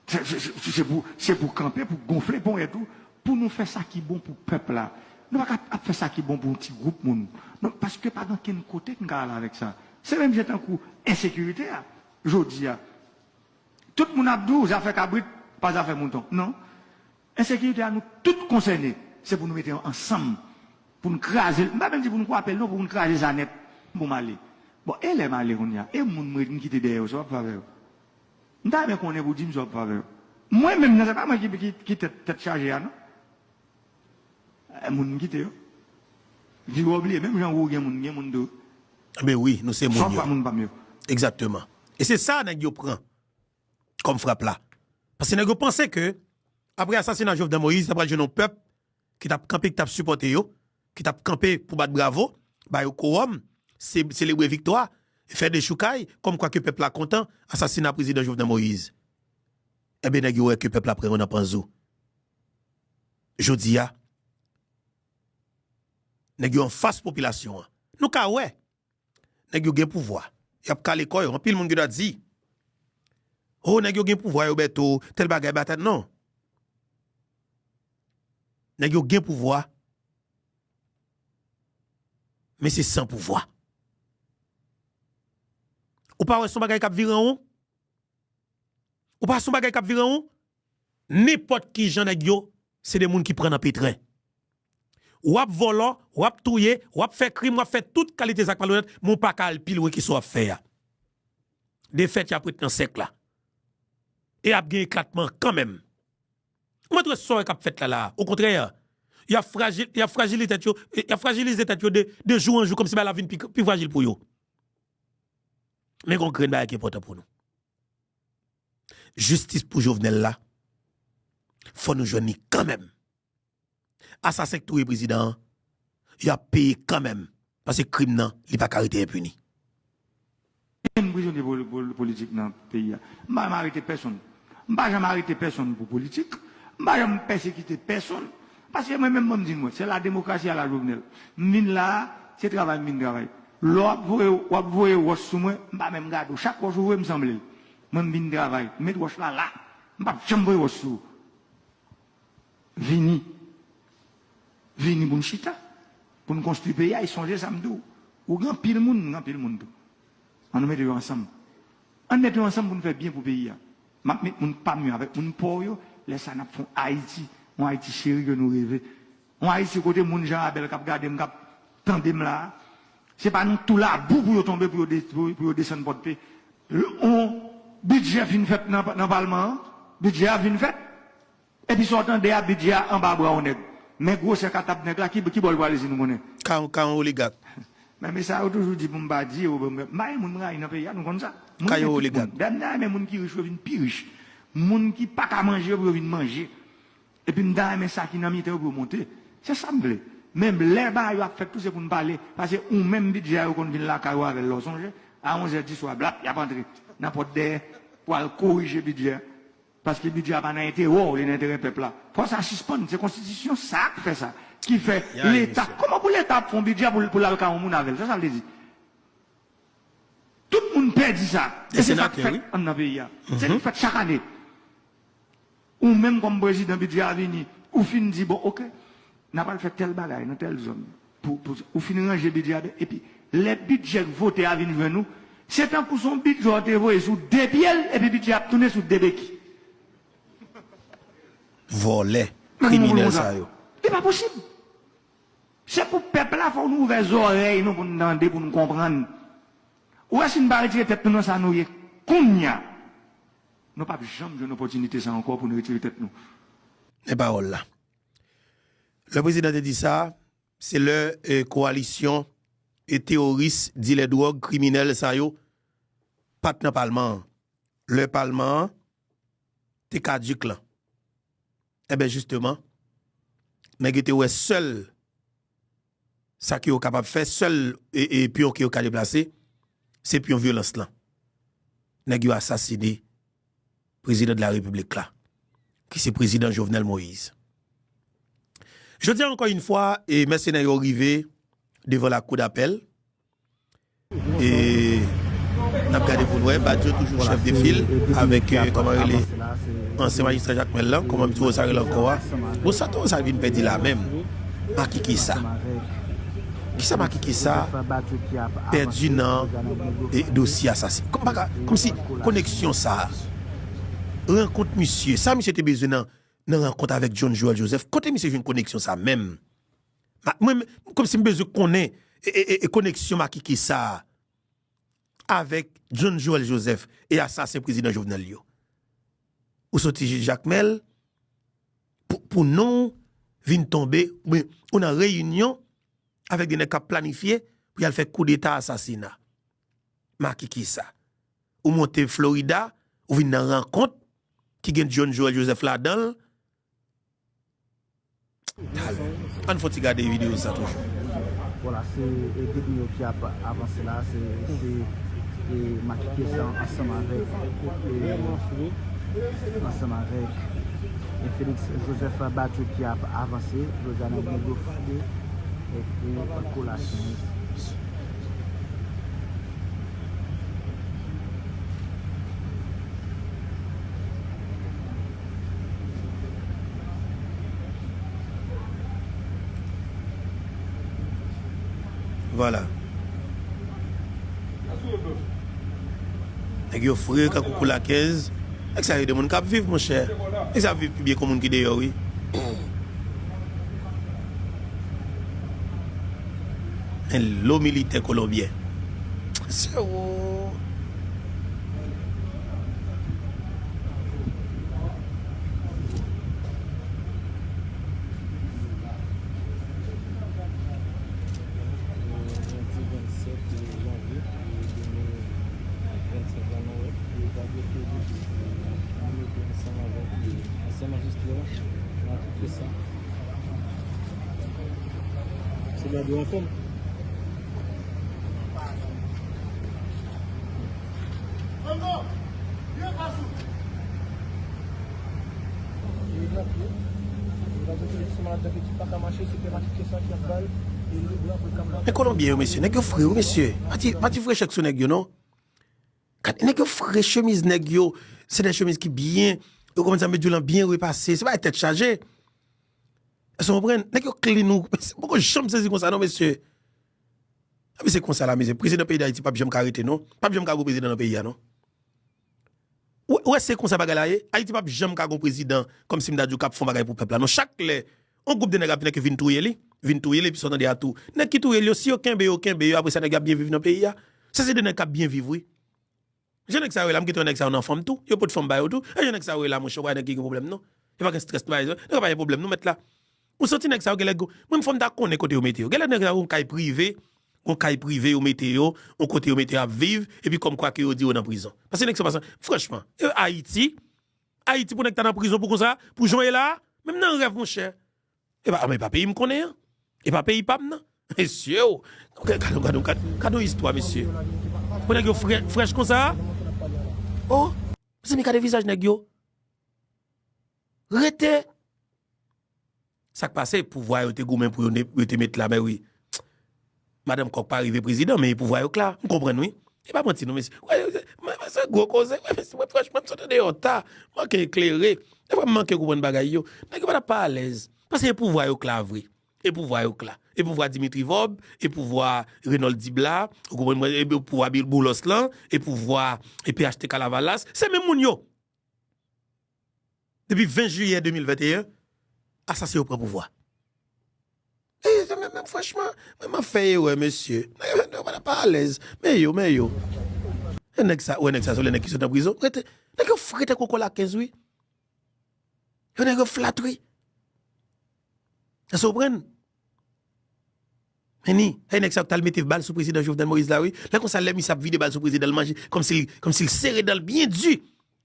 Se, se, se, se pou, se pou kanpe, pou gonfle ponyèt ou, pou nou fè sa ki bon pou pèp la. Nou pa ka ap fè sa ki bon pou yon ti gwoup moun. Non, paske pa gen okenn kote n ka al avèk sa. Se menm jan tankou ensekirite a, jodi a. Tout moun ap di w zafè kabrit pa zafè mouton. Non. Ensekirite a nou tout konsène. Se pou nou mete ansanm. Pou n kraze l. M pa menm di pou n kwape l non, pou n kraze sa nèt. Pou m ale. Bon, e lè m ale kounye a? E moun mwen m kite dèyè yo, sa w ap fè avè yo? M ta renmen konnen pou w di m sa w ap fè avè yo. Mwen menm nan, se pa mwen ki, ki, ki tèt, tèt chaje a non. E moun m kite yo. Di w bliye, menm jan ou gen moun, gen moun tou. Ebyen wi, nou se moun yo. Sa w ap fè moun pa m yo? Egzakteman. E se sa nèg yo pran kòm frap la. Paske nèg yo panse ke, apre asasina Jovenel Moïse, ta pral jwenn yon pèp ki t ap kanpe, ki t ap sipòte yo, ki t ap kanpe pou bat bravo, ba yo kowòm, se- selebre viktwa, fè dechoukay, kòmkwa ke pèp la kontan asasina prezidan Jovenel Moïse. Ebyen, nèg yo wè ke pèp la pran yo nan panzou. Jodi a, nèg yo anfas popilasyon an. Nou ka wè, nèg yo gen pouvwa. Y ap kale kò yo. Anpil moun gen dwa di, oh, nèg yo gen pouvwa yo, Bèto, tèl bagay, batay. Non. Nèg yo gen pouvwa, men se san pouvwa. Ou pa wè se yon bagay k ap vire an won? Ou pa wè se yon bagay k ap vire an won? Nenpòt ki jan nèg yo, se de moun ki pran nan petren. W ap vòlò, w ap touye, w ap fè krim, w ap fè tout kalite zak malonèt, men w pa ka al pi lwen ke sa w ap fè a. Defèt y ap ret nan sèk la. E ap gen eklatman kanmenm. Montre sa w wè k ap fèt la la. Okontrè, y ap frajil, y ap frajilize tèt yo, y ap frajilize tèt yo de, de jou an jou, kòmsi bagay la vin pi, pi frajil pou yo. Men gon grenn bagay ki enpòtan pou nou. Jistis pou Jovenel la, fò nou jwenn li kanmenm. Asasen k touye prezidan an, y ap peye kanmenm, paske krim nan, li pa ka rete enpini. Menm prizonye pol-, pol-, politik nan peyi a. M pa janm arete pèsonn. M pa janm arete pèsonn pou politik. M pa janm pèsekite pèsonn. Paske mwen menm, mwen m di nou, se la demokrasi a la Jovenel. M vin la a, se travay m vin travay. Lè w ap voye, w ap voye wòch sou mwen, m pa menm gade w. Chak wòch ou voye m sanble l. Mwen m vin travay. M met wòch la la. M p ap janm voye wòch sou ou. Vini. Vini pou n chita. Pou n konstwi peyi a, e sonje sa m di w. Ou gen anpil moun, m gen anpil moun tou. Ann nou mete yo ansanm. Ann mete yo ansanm pou n fè byen pou peyi a. M ap met moun pa m yo avèk moun pa w yo, lè sa n ap fè yon Ayiti, yon Ayiti cheri ke nou reve. Yon Ayiti kote moun jan Abèl k ap gade m, k ap tande m la a, se pa nan tou labou pou yo tonbe, pou yo de-, pou, pou yo desann Pòdpe. Yon bidjè fin fèt nan, nan palman an, bidjè a fin fèt, epi sa w tande a, bidjè a anba bra yon nèg. Men gwosè katab nèg la, ki, ki bò l prale si nou konnen? Ka, ka yon oligak. Men, men sa yo toujou di pou m pa di yo, m pa gen moun m rayi nan peyi a, nou konn sa. Moun Ka yo gen tout oligak. Moun. Dayè m ta renmen moun ki rich yo vin pi rich. Moun ki pa ka manje yo pou yo vin manje. Epi m ta renmen sa ki nan mitan yo pou yo monte. Se sa m vle. Men lè bagay yo ap fèt tou se pou n pale. Paske ou menm bidjè a yo konn vin lakay ou avè l lè w sonje. A onzè diswa, blap, y ap antre nan pòt dèyè pou al korije bidjè a. Paske bidjè a pa nan enterè w, li nan enterè pèp la. Fò sa sispann, se konstitisyon sa k fè sa. Ki fè Leta, kòman pou Leta ap fè yon bidjè pou, pou l al kay yon moun avè l? Sa sa vle di? Tout moun pè di sa. E se sa k fèt anndan peyi a. Se li k fèt chak ane. Ou menm kòm prezidan bidjè a vini, ou fin di, bon, oke, n ap al fè tèl bagay nan tèl zòn. Pou, pou, ou fin ranje bidjè a, epi lè bidjè k vote a vin jwenn ou, se tankou se yon bidjè w te voye sou de pye l, epi bidjè a ap tounen sou de beki. Vòlè, kriminèl sa yo. Li pa posib. Se pou pèp la, fò nou ouvè zòrèy nou pou n tande, pou n konprann. Ou wè si n pa retire tèt nou nan sa nou ye kounye a, nou p ap janm jwenn opòtinite sa ankò pou n retire tèt nou. Men pawòl la. Lè prezidan te di sa, se lè, e, kowalisyon e teworis, dilè dwòg, kriminèl sa yo pa t nan palman an. Lè palman an te kadik lan. Enben, jisteman, nèg yo te wè sèl sa ke yo kapab fè, sèl, e, e, pyon ke yo ka deplase, se pyon vyolans lan. Nèg yo asasine prezidan de la repiblik la, ki se prezidan Jovenel Moïse. Jodi a, ankò yon fwa, e, mèsenè yo rive devan lakou dapèl. E n ap gade pou n wè, Badio toujou chèf de fil avèk, e, kòman rele, ansyen majistra Jakmèl lan, kòman misye sa rele ankò a. Bon, sa tou sa vin pèdi la menm. Makiki sa. Kisa makiki sa pèdi nan, e, dosye asasen? Kòm pa ka, kòmsi koneksyon sa, rankont misye, sa misye te bezwen nan, nan rankont avèk John Joël Joseph, kote misye jwenn koneksyon sa menm? Ma-, mwen, kòmsi m bezwen konnen, e, e, e, e koneksyon makiki sa a avèk John Joël Joseph e asasen prezidan Jovenel yo. Ou soti Jakmèl pou, pou non w vin tonbe, oubyen ou nan reyinyon avèk de nèg k ap planifye pou y al fè koudeta asasina. Makiki sa. Ou monte Florida, ou vin nan rankont ki gen John Joël Joseph ladan l, Talè. Ann fon ti gade videyo sa toujou. Vwala, se, e, detni yo ki ap avanse la, se, se, e, Macky Kessa ansanm avèk, e, ansanm avèk, e, Félix Joseph Badio ki ap avanse. Jodi a, nèg yo fouye, e, pou kolasyon. Vwala. Nèg yo fre kankou kou lakèz. Nèg sa yo de moun k ap viv, monchè. Nèg sa ap viv pi byen ke moun ki deyò, wi. En lo militè kolonbyen. Se ou. Se blan blan anfòm. Men Kolonbyen yo, mesye, nèg yo fre wi, mesye. Pa ti, pa ti fre chèk sou nèg yo, non. Gade, nèg yo fre chemiz nèg yo. Se de chemiz ki byen, yo kòmanse met djoulan byen repase. Se pa tèt chaje. Èske w konprann? Nèg yo clean ou. Mwen poko janm sezi konsa, non, mesye. Epi se konsa la, mesye. Prezidan peyi Dayiti p ap janm ka rete, non. P ap janm ka gen prezidan nan peyi a, non. Ou, ou wè se konsa bagay la ye? Ayiti p ap janm ka gen prezidan, kòmsi m ta di w k ap fè yon bagay pou pèp la, non. Chak lè, yon gwoup de nèg ap vin, nèg yo vin touye li, vin touye li, epi sa w tande a tou. Nèg ki touye li yo, si yo kenbe yo, kenbe yo, apre sa, nèg yo ap byen viv nan peyi a. Sa se de nèg k ap byen viv, wi. Jan nèg sa yo ye la, m gentan wè nèg sa yo nan fanm tou. Yo pot fanm ba yo tou. E jan nèg sa yo ye la, monchè, ou pa wè nèg ki gen pwoblèm, non. Yo pa gen strès, nou pa gen, nèg yo pa gen pwoblèm, non, mèt la. Ou santi nèg sa yo genlè, mwen, fò m ta konnen kote yo mete yo. Genlè nèg sa yo gon kay prive, gon kay prive yo mete yo, yon kote yo mete yo ap viv, epi kòmkwa ke yo di yo nan prizon. Paske nèg sa yo pa sa, franchman, e Ayiti, Ayiti pou nèg ta nan prizon pou konsa, pou jan w ye la, menm nan rèv, monchè. E pa, e pa peyi m konnen an. E pa peyi pa m nan. Mesye o. Gade, gade, gade, gade, gade yon istwa, mesye. Pou nèg yo frè-, frèch konsa. Oh, mezanmi, gade vizaj nèg yo. Rete. Sa k pase, pouvwa yo te goumen pou yo ne-, yo te met la, men wi. Madanm Kòk pa rive prezidan, men e pouvwa yo k la. M konprann, wi. E pa manti, non, mesye. Wè, wè, wè, se gwo koze. Wè, mesye, mwen, franchman, m sot deyò ta. Manke eklere. Defwa, m manke konprann bagay yo. Nèg yo pa t ap pa alèz. Paske e pouvwa yo k la vre. E pouvwa yo k la. E pouvwa Dimitri Vorbe, e pouvwa Renold Dibla, ou konprann mwen, e pouvwa Bil-, Boulos lan, e pouvwa, e P H T K Lavalas. Se menm moun yo. Depi ven jiyè de mil venteyen, asasen yo pran pouvwa. E, men, men, franchman, men m ap fè erè, mesye. Nèg yo pa alèz. Men yo, men yo. E nèg sa, wè nèg sa, se lè nèg ki sot nan prizon. Rete, nèg yo fre tankou kòlakenz, wi. Yo nèg yo flat, wi. Èske w konprann? Men ni, e nèg sa yo k t al mete bal sou prezidan Jovenel Moïse la, wi. Lè konsa, lè misye ap vide bal sou prezidan, l manje, kòmsi l, kòmsi l sere dan l byen di.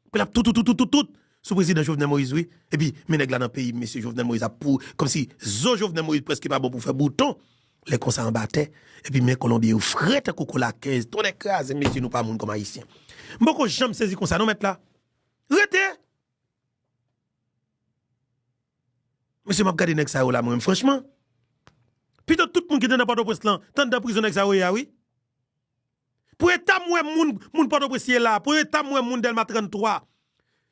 Pou l ap tout, tout, tout, tout, tout, tout sou prezidan Jovenel Moïse, wi. Epi, men nèg la nan peyi, mesye Jovenel Moïse ap pou, kòmsi zo Jovenel Moïse prèske pa bon pou fè bouton. Lè konsa anba tè. Epi, men Kolonbyen yo fre tankou kòlakenz. Tonnè kraze, mesye, nou pa moun kòm Ayisyen. M poko janm sezi konsa, non, mèt la. Rete! Mesye, m ap gade nèg sa yo la, mwen menm, franchman. Pito tout moun ki te nan Pòtoprens lan, t anndan prizon nèg sa yo ye a, wi. Pou eta m wè moun, moun Pòtoprens ye la, pou eta m wè moun Dèlma trannntwa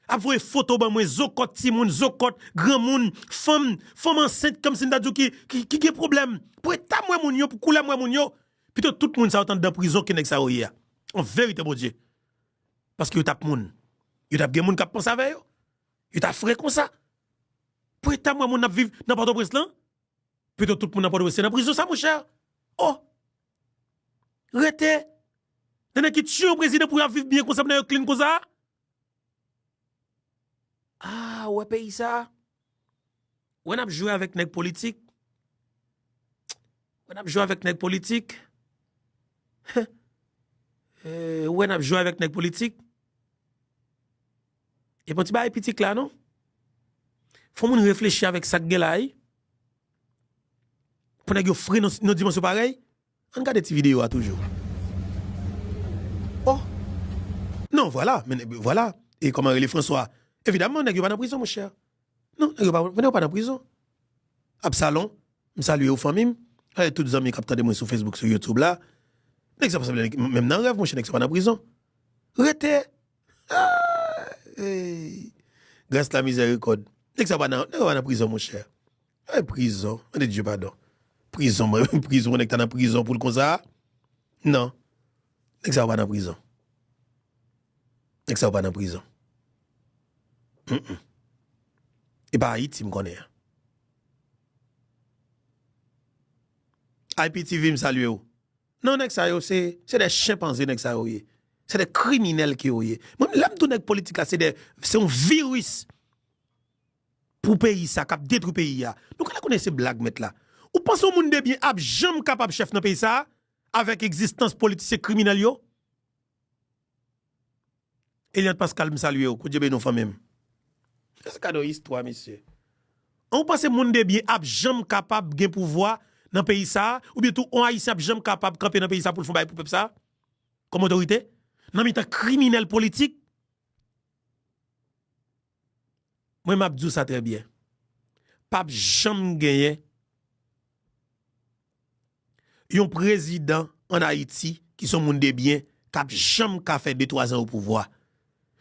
ap voye foto ban mwen, zo kòt timoun, zo kòt granmoun, fanm, fanm ansent, kòmsi m ta di w ki, ki, ki gen pwoblèm. Pou eta m wè moun yo, pou koulè m wè moun yo, pito tout moun sa yo t anndan prizon ke nèg sa yo ye a. An verite, Bondye. Paske yo t ap moun. Yo t ap gen moun k ap panse avè yo. Yo ta fre konsa. Pou eta m wè moun ap viv nan Pòtoprens lan? Pito tout moun nan Pòtoprens se nan prizon sa, monchè. Oh! Rete! Nan nèg ki tiye yon prezidan pou y ap viv byen konsa, pou nèg yo clean konsa? Ah, ou wè peyi sa? Ou wè n ap jwe avèk nèg politik? Ou wè n ap jwe avèk nèg politik? Eh, ou wè n ap jwe avèk nèg politik? E pa yon ti bagay piti k la, non. Fò moun reflechi avèk sa k gen la, wi. Pou nèg yo fre nan, nan dimansyon parèy. Ann gade ti videyo a toujou. Oh! Non, vwala, men, vwala. E kòman rele Franswa? Evidamman, nèg yo pa nan prizon, monchè. Non, nèg yo pa, nèg yo pa nan prizon. Absalon, m salye w, fanmi m. Salye tout zanmi k ap tande mwen sou Facebook, sou YouTube la. Nèg sa pa sanble nèg, menm nan rèv, monchè, nèg sa pa nan prizon. Rete! Ah, hey. Gras la mizèrikòd. Nèg sa pa nan, nèg sa pa nan prizon, monchè. Ay, prizon. Mande Dye padon. Prizon, mwen, prizon, nèg ta nan prizon pou l konsa? Non. Nèg sa yo pa nan prizon. Nèg sa yo pa nan prizon. Mm-mm. E pa Ayiti m konnen an. I P T V, m salye w. Non, nèg sa yo, se, se de chenpanze, nèg sa yo ye. Se de kriminèl ke yo ye. Mwen, lè m di w nèg politik la, se de, se yon viris pou peyi sa, k ap detwi peyi a. Nou ka la konnen se blag, mèt la. Ou panse yon moun de byen ap janm kapab chèf nan peyi sa, avèk egzistans politisyen kriminèl yo? Eliante Pascal, m salye w. Ke Dye beni w, fanmi m. Èske gade yon istwa, mesye? An, ou panse moun de byen ap janm kapab gen pouvwa nan peyi sa a? Oubyen tou, yon Ayisyen ap janm kapab kanpe nan peyi sa a pou l fè yon bagay pou pèp sa a? Kòm otorite? Nan mitan kriminèl politik? Mwen, m ap di w sa trè byen. P ap janm genyen yon prezidan ann Ayiti ki se yon moun de byen, k ap janm ka fè de, twa zan o pouvwa.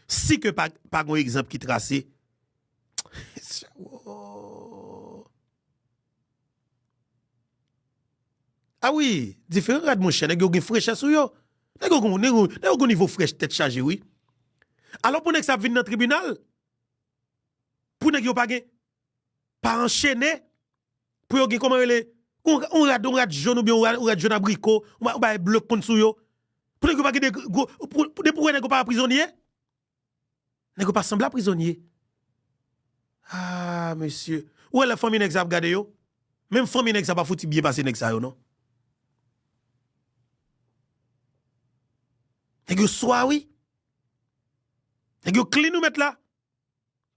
Si ke pa, pa gen yon egzanp ki trase, a wi, diferan rad, monchè, nèg yo gen frechè sou yo. Nèg yo gon, nèg yo, nèg yo gon nivo frèch tèt chaje, wi. Alò, pou nèg sa ap vin nan tribinal, pou nèg yo pa gen, pa anchene, pou yo gen, kòman rele, yon, yon rad, yon rad jòn oubyen yon rad, yon rad jòn abriko, yon ba-, yon bagay ble k konn sou yo. Pou nèg yo pa gen de gwo, pou, pou, depi w wè nèg yo pa prizonye, nèg yo pa sanble a prizonye. Ah, mesye. Ou wè lè fanmi nèg sa ap gade yo? Menm fanmi nèg sa pa fouti byen pase nèg sa yo, non. Nèg yo swa, wi. Nèg yo clean, ou mèt la.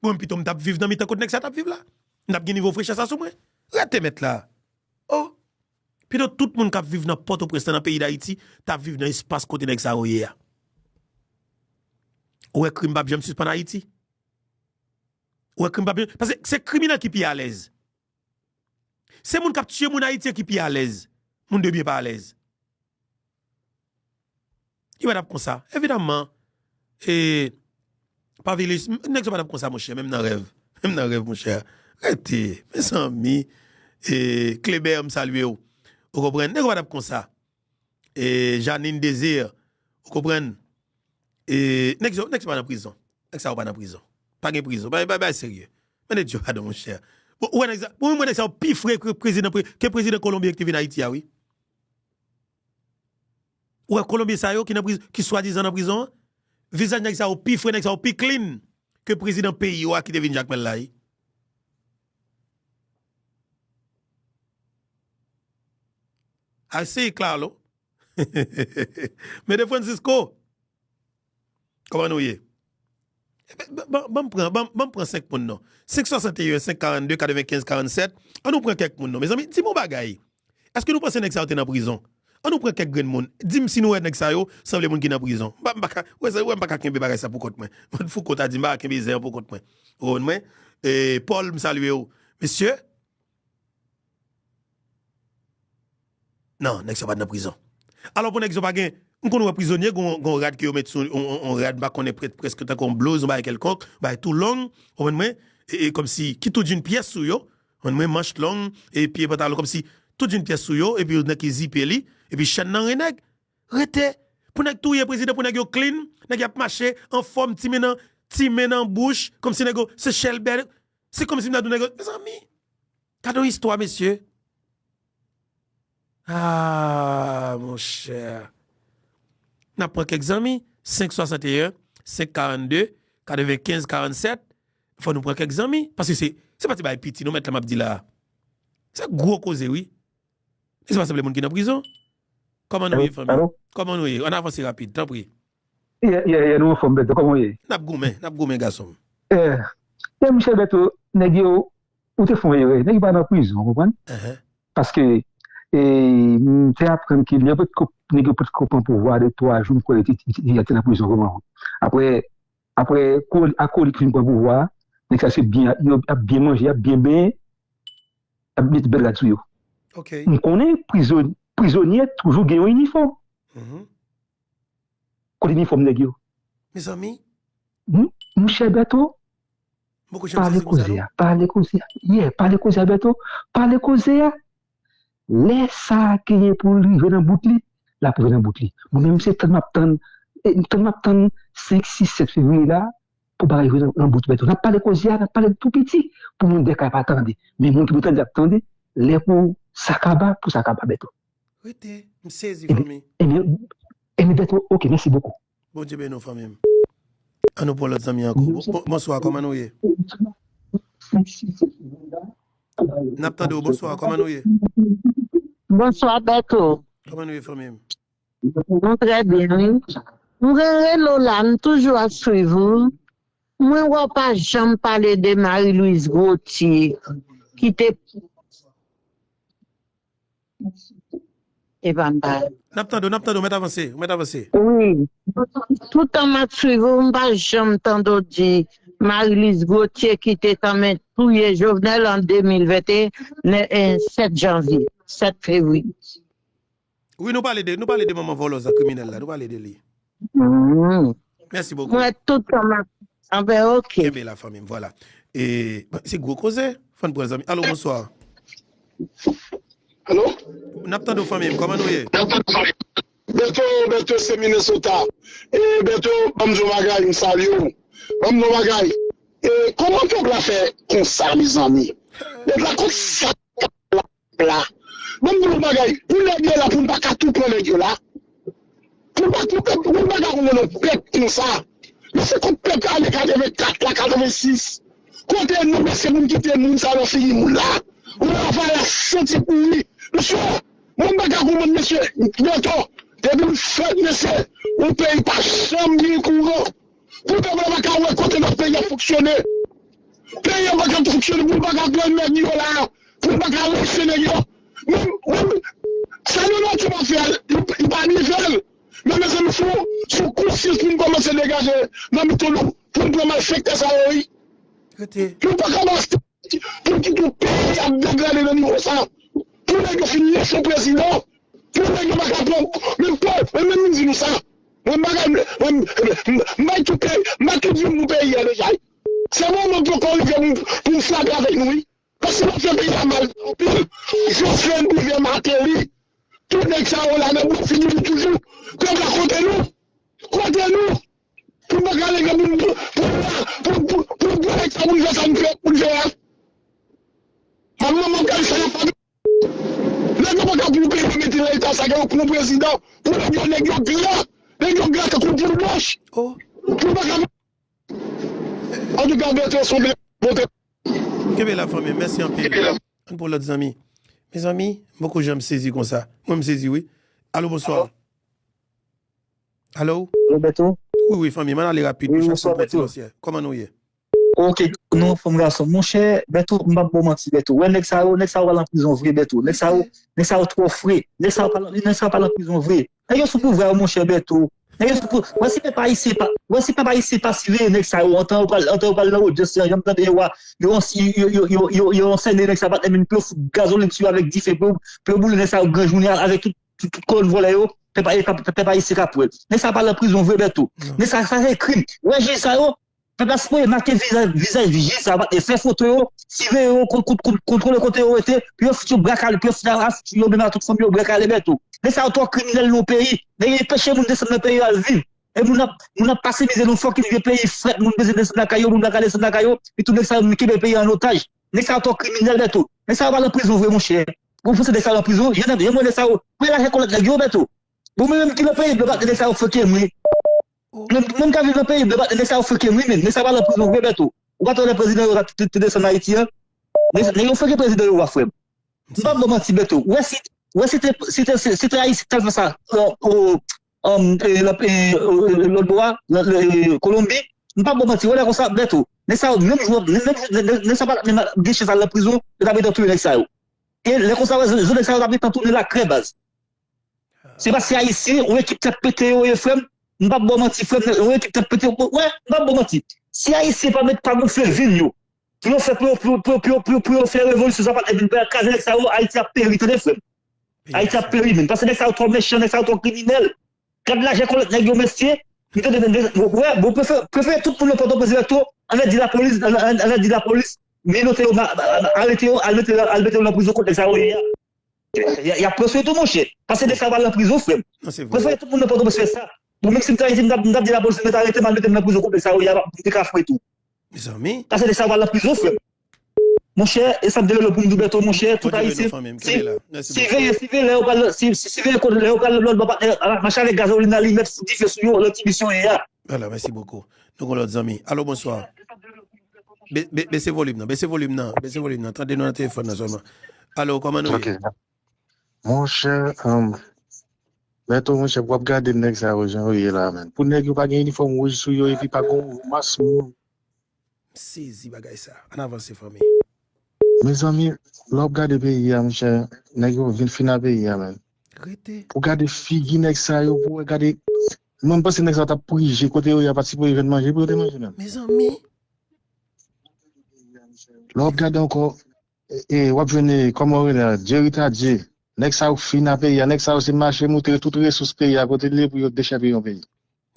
Bon, pito m t ap viv nan mitan kot nèg sa t ap viv la. M t ap gen nivo frechè sa sou mwen. Rete mèt la. Oh. Pito tout moun k ap viv nan Pòtoprens lan, nan peyi Dayiti, t ap viv nan espas kote nèg sa yo ye a. Ou wè krim p ap janm sispann Ayiti? Ou wè krim p ap janm, paske se kriminèl ki pi alèz. Se moun k ap tiye moun Ayiti ki pi alèz. Moun de byen pa alèz. Li pa t ap konsa. Evidaman, e, Pavilis, m-, nèg sa pa t ap konsa, monchè, menm nan rèv. Menm nan rèv, monchè. Rete, mezanmi. E, Kleber, m salye w. Ou konprann? Nèg yo pa t ap konsa. E, Janine Désir, ou konprann? E, nèg sa, nèg sa pa nan prizon. Nèg sa yo pa nan prizon. Pa gen prizon. Bay, bay, bay serye. Mande Dye padon, monchè. Bon, ou wè nèg sa, bon, mwen, nèg sa yo pi fre ke prezidan, pre-, ke prezidan Kolonbyen ki te vin Ayiti a, wi. Ou wè Kolonbyen sa yo ki nan prizon, ki swadizan nan prizon an? Vizaj nèg sa yo pi fre, nèg sa yo pi clean ke prezidan peyi yo a ki te vin Jakmèl la, wi. I see, Claro. Men de Francisco. Kòman nou ye? Ban, ban, ban m pran, ban, ban m pran senk moun non. Senk swasanteyen, senk karannde, katrevenkenz, karannsèt. Ann nou pran kèk moun non. Mezanmi, di m yon bagay. Èske nou panse nèg sa yo te nan prizon? Ann nou pran kèk grenn moun. Di m si nou wè nèg sa yo sanble moun ki nan prizon. M pa, m pa ka, wè sa, wè m pa ka kenbe bagay sa pou kont mwen. Mwen Fouco ta di m pa ka kenbe zen an pou kont mwen. Ou konprann mwen? E, Paul, m salye w. Mesye, non, nèg sa pa t nan prizon. Alò pou nèg sa pa gen, m konn wè prizonye, gon, gon rad ke yo met sou, on, on, on rad, m pa konnen, prè-, prèske tankou yon blouz, yon bagay kèlkonk, yon bagay tou long, ou konprann mwen, e, e kòmsi, ki tout yon pyès sou yo, ou konprann mwen, manch long, e pye pantalon, kòmsi tout yon pyès sou yo, epi yon nèg ki zipe li, epi chèn nan ren nèg, rete, pou nèg touye prezidan, pou nèg yo clean, nèg y ap mache, anfòm, ti men nan, ti men nan bouch, kòmsi nèg yo, se chèlbè, se kòmsi m ta di w nèg yo, mezanmi, gade yon istwa, mesye. Ah, monchè. N ap pran kèk zanmi. Senk swasanteyen, senk karannde, katrevenkenz, karannsèt. Fò nou pran kèk zanmi. Paske se, se pa ti bagay piti, non, mèt la m ap di la. Se gwo koze, wi. Li se pa sanble moun ki nan prizon. Kòman nou ye, fanmi? Kòman nou ye? Ann avanse rapid, tanpri. Yè, yè, yè, nou anfòm, Bèto, kòman w ye? N ap goumen, n ap goumen, gason m. Yè, yè, monchè Bèto, nèg yo, ou te fè yon erè. Nèg yo pa nan prizon, ou konprann? Paske, e, m te aprann ke lè yo potko, nèg yo potko pran pouvwa de twa jou, m kwè yo te, yo te, yo te nan prizon kòman. Apre, apre, akolik fin pran pouvwa, nèg sa se byen, yo ap byen manje, y ap byen benyen, y ap met bèl rad sou yo. M konnen prizon-, prizonye toujou gen yon inifòm. Kote inifòm nèg yo? Mezanmi. M-, monchè Bèto, pale koze a, pale koze a. Yeah, pale koze a, Bèto. Pale koze a. Lè sa a genyen pou l rive nan bout li, l ap rive nan bout li. Mwen menm, se tann m ap tann, e, tann m ap tann senk, sis, sèt fevriye la, pou bagay rive nan, nan bout, Bèto. N ap pale koze a, n ap pale l tou piti, pou moun dèk la pa tande. Men moun ki pou tande, ap tande, lè pou sa kaba, pou sa kaba, Bèto. Rete, m sezi, fanmi. Ebyen, ebyen, Bèto, oke, mèsi bokou. Bondye beni w, fanmi m. Ann nou pran lòt zanmi ankò. Bon, bon, bonswa, kòman nou ye? N ap tande w, bonswa, kòman nou ye? Bonswa, Bèto. Kòman nou ye, fanmi m? Nou trè byen, wi. M gen rele w la, m toujou ap swiv ou. Mwen wè w pa janm pale de Marie Louise Gauthier ki te epa m pa. N ap tande w, n ap tande w, mèt avanse, mèt avanse. Wi. Toutan m ap swiv ou, m pa janm tande w di Marie Louise Gauthier ki te kanmenm touye Jovenel an de mil venteyen, sèt janvye, sèt fevriye. Wi, nou pale de nou pale de manman vòlòz la, kriminèl la, nou pale de li. Mèsi bokou. Mwen tout tan m ap anben, ok. Kenbe la fanmi m, vwala. E se gwo koze, fò n pran zanmi. Alo, bonswa. Alo? N ap tande w fanmi m, kòman nou ye? Beto, Beto se Minnesota. E Beto, ban m di w bagay, m salye w. Ban m di w bagay. E kòman pèp la fè konsa, mezanmi? Pèp la konsa. La. Ban m di w yon bagay, pou nèg yo la, pou n pa ka tou pran nèg yo la. Pou n pa tou pèp, pou n pa ka konprann yon pèp konsa. Men se kont pèp la ane katrevenkat la, katrevensis. Kote nou, mesye, moun kite moun sa nan figi moun la. Ou la fè la santi pouri. Mesye, mwen m pa ka konprann, mesye, Beto, depi m fèt, mesye, yon peyi pa janm gen kouran. Pou pèp la pa ka wè kote lòt peyi ap fonksyone. Peyi an pa ka fonksyone pou l pa ka pran nèg yo la, pou l pa ka lese nèg yo. Men, men, sa Donald Trump ap fè a, li, li pa rive l. Men mezanmi, se yon, se yon konsyans pou n kòmanse degaje nan mitan nou, pou n pran malfektè sa yo, wi. Rete. Nou pa ka mache pou n kite yon peyi ap degrade nan nivo sa. Pou nèg yo fin lese yon prezidan, pou nèg yo pa ka pran, men pa, men, men m di nou sa. Mwen bagay, mwen, m bay tout peyi, m bay tout moun pou peyi a deja. Se moman poko rive pou, pou m frape avèk nou, wi. Paske n ap fè peyi a mal anpil. Jocelyn Privert Martelly, tout nèg sa yo la nan bout figi nou toujou. Pèp la kote nou? Kote nou? Pou n pa ka leve pou n, pou n la, pou, pou, pou n pran nèg sa pou n fè sa n fè, pou n fè a. Manman m ap gade sa y ap fè. Nèg yo pa ka pou yo peye mete nan eta sa, gen yon prezidan, pou nèg yo, nèg yo gra, nèg yo gra tankou poul blanch. Pou pa ka. Antouka, Beto se yon bèl bote. Kenbe la fanmi, mèsi anpil. Ann pran lòt zanmi. Mezanmi, m poko janm sezi konsa. Mwen m sezi wi. Alo, bonswa. Alo? Wi, wi, fanmi, m ann ale rapid pou chak moun pran ti konsyè. Kòman nou ye? Ok, non, fanm gason. Monchè, Beto, m p ap ba w manti, Beto. Wè nèg sa yo, nèg sa yo pa nan prizon vre, Beto. Nèg sa yo, nèg sa yo twò fre. Nèg sa yo pa nan, nèg sa yo pa nan prizon vre. Nèg yo sou pouvwa yo, monchè, Beto. Nèg yo sou pouvwa. Wè si pèp ayisyen pa, wè si pèp ayisyen pa siveye nèg sa yo, antan yo pral, antan yo pral nan odyans lan, jan m tande yo a, yo, yo, yo ansène nèg sa, patnè m, pou yo fout gazolin sou yo avèk dife, pou yo, pou yo boule nèg sa yo gran jounen avèk tout, tout, tout kòlòn vòlè yo. Pèp, pèp, pèp ayisyen ka pwèl. Nèg sa pa nan prizon vre, Beto. Nèg sa, sa se krim. Wè jij sa yo, pèp la sipoze make vizaj, vizaj jij sa, e fè foto yo, siveye yo, kon-, kon-, kon-, kontwole kote yo rete, pou yo fout yo bra kale, pou yo fout a, a fout yo menm a tout fanmi yo bra kale, Beto. Nèg sa yo twò kriminèl nan yon peyi. Nèg yo anpeche moun desann nan peyi yo al viv. E moun ap, moun ap pase mizè nan fòk vye peyi frèt, moun bezwen desann lakay yo, moun pa ka desann lakay yo, epi tout nèg sa yo kenbe peyi an otaj. Nèg sa yo twò kriminèl, Beto. Nèg sa yo pa nan prizon vre, monchè. Ou panse nèg sa yo nan prizon? Jan, jan m wè nèg sa yo, wè lajan kòlèt nèg yo, Beto. Bon, mwen menm ki nan peyi blan, pa nèg sa yo frenke m, wi. Mwen, mwen ka viv nan peyi blan, pa nèg sa yo frenke m, wi, men nèg sa pa nan prizon vre, Beto. Ou pa t wè lè prezidan yo te, te, te desann Ayiti an? Nèg, nèg yo frenke prezidan yo a, frè m. M p ap ba w manti, Beto. Ou wè si, ou wè si te, si te, si, si te Ayisyen t al fè sa, o, o, um, e, la, e, o, e, lòt bò a, la, la, e, Kolonbi, m p ap ba w manti, ou wè lè konsa, Beto. Nèg sa yo, menm jou, menm, menm, nèg, nèg sa pa menm gen chans al nan prizon, yo ta gentan touye nèg sa yo. E lè konsa, wè, zo, zo nèg sa yo ta gentan tounen la krè, baz. Se paske Ayisyen, yon ekip tèt pete yo ye, frè m. M p ap ba w manti, frè m, yon ekip tèt pete yo, wè, m p ap ba w manti. Si Ayisyen pa met, pa gonfle venn yo, pou yo fè, pou yo, pou yo, pou yo, pou yo, pou yo, pou yo fè revolisyon sa, pa vin kraze nèg sa yo, Ayiti ap peri, tande, frè m. Ayiti ap peri, menm. Paske nèg sa yo twò mechan, nèg sa yo twò kriminèl. Gad lajan kòlèt nèg yo, mesye. M tande, tande, wè, bon, prefere, prefere tout moun nan Pòtoprens, Beto, ann al di lapolis, ann, ann, ann al di lapolis, menote yo, ma-, ma-, arete yo, al mete, al mete yo nan prizon kot nèg sa yo ye a. Y, y, y ap pran swen tou, monchè. Paske nèg sa yo pa al nan prizon, frè m. Prefere tout moun nan Pòtoprens fè sa. Bon, menm si m t Ayiti, m t ap, m t ap di lapolis mete arete m, al mete m nan prizon kot nèg sa yo ye a, m te ka fre tou. Mezanmi. Paske nèg sa yo pa al nan prizon, frè m. Monchè, e sa m te rele w pou m di w, Beto, monchè, tout Ayisyen, si, siveye, siveye lè yo pral, si, si, siveye kote lè yo pral lòt bò, patnè, mache avèk gazolin, alimèt, fout dife sou yo, lòt ti misyon ye a. Vwala, mèsi bokou. Nou gon lòt zanmi. Alo, bonswa. Be-, be-, bese volim nan, bese volim nan, bese volim nan. Tande nou nan telefòn nan sèlman. Alo, kòman nou ye? Monchè, um, Beto, monchè, w ap gade nèg sa yo jan yo ye la, menn. Pou nèg yo pa gen inifòm wouj sou yo epi pa gon mas moun. sezi bagay sa. Ann avanse, fanmi. Mezanmi, lè w ap gade peyi a, monchè, nèg yo vin fin a peyi a, menm. Rete. Pou gade figi nèg sa yo, pou w gade. Mwen, m panse nèg sa yo t ap prije kote yo ye a, pa t sipoze jwenn manje pou yo te manje, menm. Mezanmi. Lè w ap gade ankò, e, e, w ap jwenn, e, kòman yo rele a, Jerry Tardieu. Nèg sa yo fin a peyi a, nèg sa yo se mache moutre tout resous peyi a, kote l ye pou yo dechèpiye yon peyi.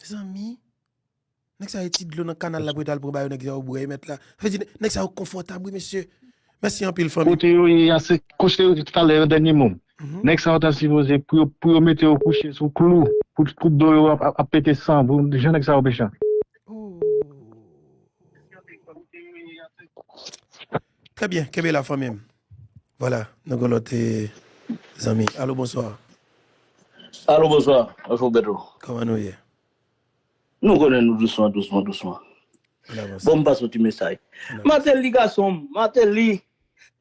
Mezanmi. Nèg sa yo ti dlo nan kanal la pou yo t al pran ba yo, nèg sa yo bwè, mèt la. Sa vle di, nèg sa yo konfòtab, wi, mesye. Mèsi anpil, fanmi. Kote yo ye a, se kote yo ye talè, an dènye mo. Mhm. Nèg sa yo ta sipoze, pou yo, pou yo mete yo kouche sou klou, pou, pou do yo ap, ap, ap pete san, pou jan nèg sa yo mechan. Oh. Trè byen, kenbe la, fanmi m. Vwala, nou gen lòt, eh, zanmi. Alo, bonswa. Alo, bonswa. Afo Petro. Kòman nou ye? Nou konnen nou dousman, dousman, dousman. Bon, m pase yon ti mesaj. Martelly, gason m, Martelly.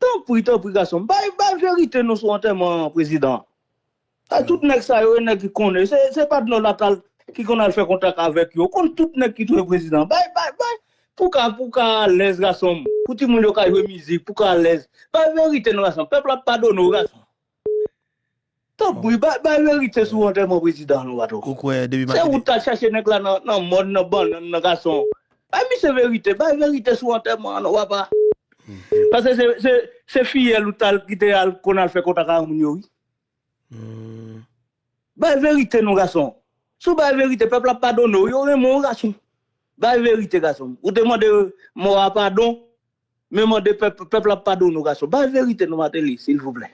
Tanpri, tanpri, gason m. Bay, bay verite nou sou antèman prezidan. Ay, tout nèg sa yo, e nèg ki konnen. Se, se pa Dno Natal ki konn al fè kontak avèk yo. Konn tout nèg ki touye prezidan. Bay, bay, bay. Pou ka, pou ka alèz, gason m. Pou timoun yo ka jwe mizik, pou ka alèz. Bay verite nou, gason m. Pèp la ap padone w, gason m. Tanpri, bay, bay verite sou antèman prezidan nou, Patro. Ou kwè depi Martelly. Se ou t al chache nèg la nan, nan mòn, nan bannann, nan gason. Bay misye verite, bay verite sou antèman an, non, papa. Paske se, se, se fiyèl ou t al kite al konn al fè kontak ak moun yo, wi. Bay verite non, gason. Si w bay verite, pèp la ap padone w. Yo renmen w, gason. Bay verite, gason. Ou te mande mò a padon, men mande pèp, pèp la ap padone w, gason. Bay verite non, Martelly, silvouplè.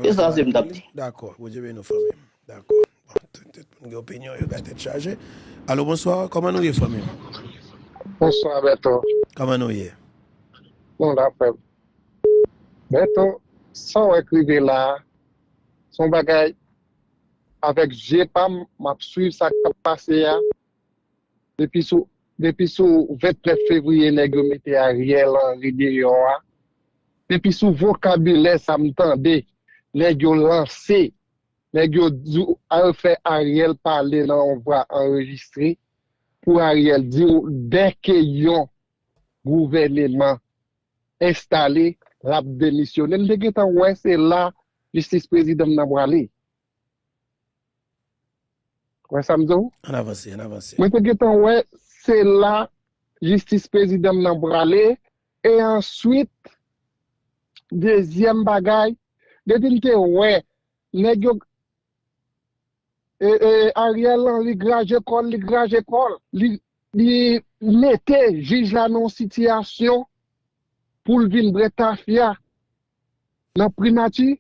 E sa se m t ap di. Dakò, Bondye beni w, fanmi m. Dakò. Bon, tout, tout moun gen opinyon, yo gen tèt chaje. Alo, bonswa, kòman nou ye, fanmi m? Bonswa, Bèto. Kòman nou ye? Nou la, frè m. Bèto, sa w wè k rive la a, se yon bagay avèk je pa m, m ap swiv sa k ap pase a. Depi sou, depi sou vennèf fevriye, nèg yo mete Ariel Henry deyò a. Depi sou vokabilè sa m tande, nèg yo lanse, nèg yo di w, al fè Ariel pale nan yon vwa anrejistre, pou Ariel di w, dèke yon gouvèneman enstale, l ap demisyone. M te gentan wè se la jistis prezidan m nan prale. Wè sa m di w? Ann avanse, ann avanse. Mwen te gentan wè se la jistis prezidan m nan prale. E answit, dezyèm bagay, depi m te wè nèg yo e, e, Ariel Henry graje kò l, li graje kò l. Li, li mete jij la nan yon sitiyasyon pou l vin bwè tafya nan primati,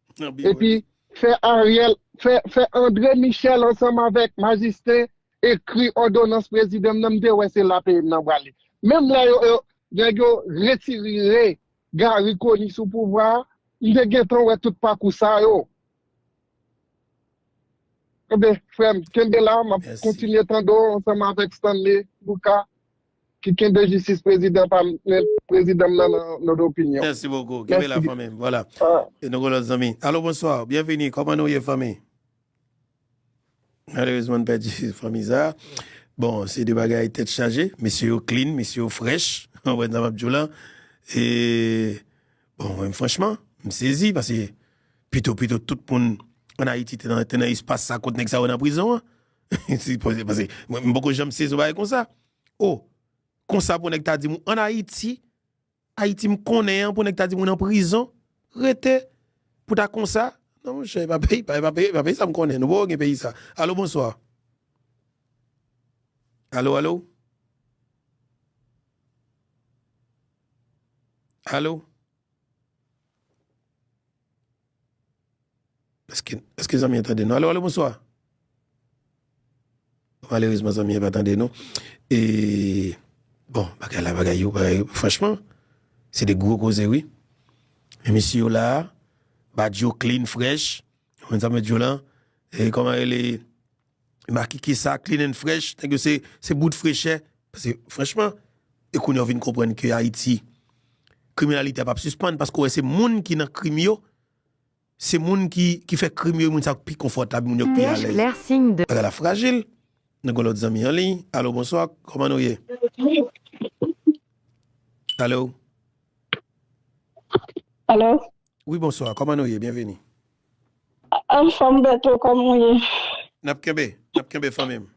epi fè Ariel, fè, fè André Michel ansanm avèk Majistin ekri òdonans prezidan m nan, m te wè se la peyi m nan prale. Menm lè yo, yo, nèg yo retire Garry Conille sou pouvwa a, m te gentan wè tout pakou sa yo. Enben, frè m, kenbe la, m ap kontinye tande w ansanm avèk Stanley Lucas, ki kenbe jistis prezidan pa m, prezidan m nan, nan, nan lòt opinyon. Mèsi bokou. Kenbe la, fanmi m. Vwala. E nou gen lòt zanmi. Alo, bonswa. Byenvini. Kòman nou ye, fanmi? Malerezman, n pèdi fanmi sa. Bon, se de bagay tèt chaje. Mesye yo clean, mesye yo frèch. Ou konprann sa m ap di w la? E, bon, mwen, franchman, m sezi, paske pito, pito tout moun ann Ayiti te nan, te nan espas sa kot nèg sa yo nan prizon an. Se, paske mwen, m poko janm sezi yon bagay konsa. O, konsa pou nèg ta di m, ann Ayiti, Ayiti m konnen an, pou nèg ta di moun an prizon, rete, pou ta konsa. Non, monchè, e pa peyi, pa, e pa peyi, e pa peyi sa m konnen. Nou poko gen peyi sa. Alo, bonswa. Alo, alo? Alo? Èske, èske zanmi an tande nou? Alo, alo, bonswa. Malerezman, zanmi an pa tande nou. E, bon, bagay la, bagay yo, bagay yo, franchman, se de gwo koze, wi. Men mesye yo la, badj yo clean, frèch. Ou konn sa m di w la? E kòman rele? Makike sa, clean and fresh, nèg yo se, se bout frechè. Paske, franchman, e kounye a w vin konprann ke Ayiti, kriminalite a p ap sispann, paske w wè se moun ki nan krim yo, se moun ki, ki fè krim yo, moun sa yo k pi konfòtab, moun yo k pi alèz. Bagay la frajil. Nou gen lòt zanmi an liy. Alo, bonswa, kòman nou ye? Alo? Alo? Wi, bonswa. Kòman nou ye? Byenvini. Anfòm, Bèto, kòman w ye? N ap kenbe, n ap kenbe, fanmi m.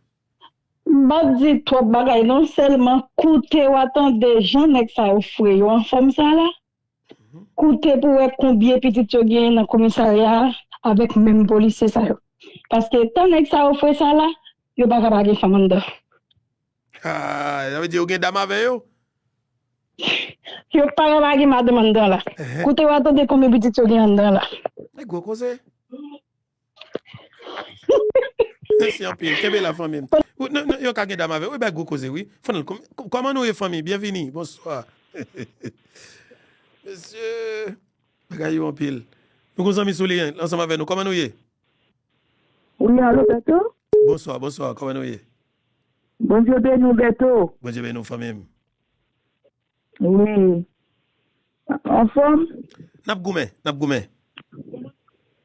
M p ap di twòp bagay non, sèlman koute w a tande jan nèg sa yo fre yo anfòm sa la. Koute pou wè konbyen pitit yo genyen nan komisarya a avèk menm polisye sa yo. Paske tan nèg sa yo fre sa la, yo pa ka pa gen fanm anndan. Ah, sa vle di yo gen dam avè yo? Yo pa ka pa gen madanm anndan la. Koute w a tande konbyen pitit yo gen anndan la. E gwo koze. Mèsi anpil. Kenbe la, fanmi m. Ou, non, non, yo ka gen dam avè. Wi, bay gwo koze, wi. Fann, kòm- kòman nou ye, fanmi? Byenvini. Bonswa. Mesye, bagay yo anpil. Nou gon zanmi sou liy ansanm avè nou. Kòman nou ye? Wi, alo, Bèto? Bonswa, bonswa. Kòman nou ye? Bondye beni w, Bèto. Bondye beni w, fanmi m. Wi. Anfòm? N ap goumen, n ap goumen.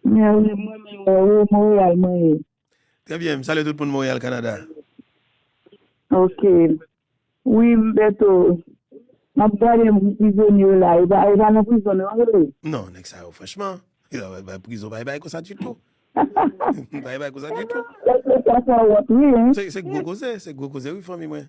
Mwen, wi, mwen menm, mwen, wi, Montréal, mwen ye. Trè byen, m salye tout moun Montréal, Kanada. Ok. Wi, Bèto. M ap gade prizonye yo la. E pa, e pa nan prizon, non, yo ye? Non, nèg sa yo, franchman. Yo, bay, bay prizon, bay, bay konsa ditou. Bay, bay konsa ditou. Sa fè wont, wi, hein? Se, se gwo koze, se gwo koze, wi, fanmi mwen.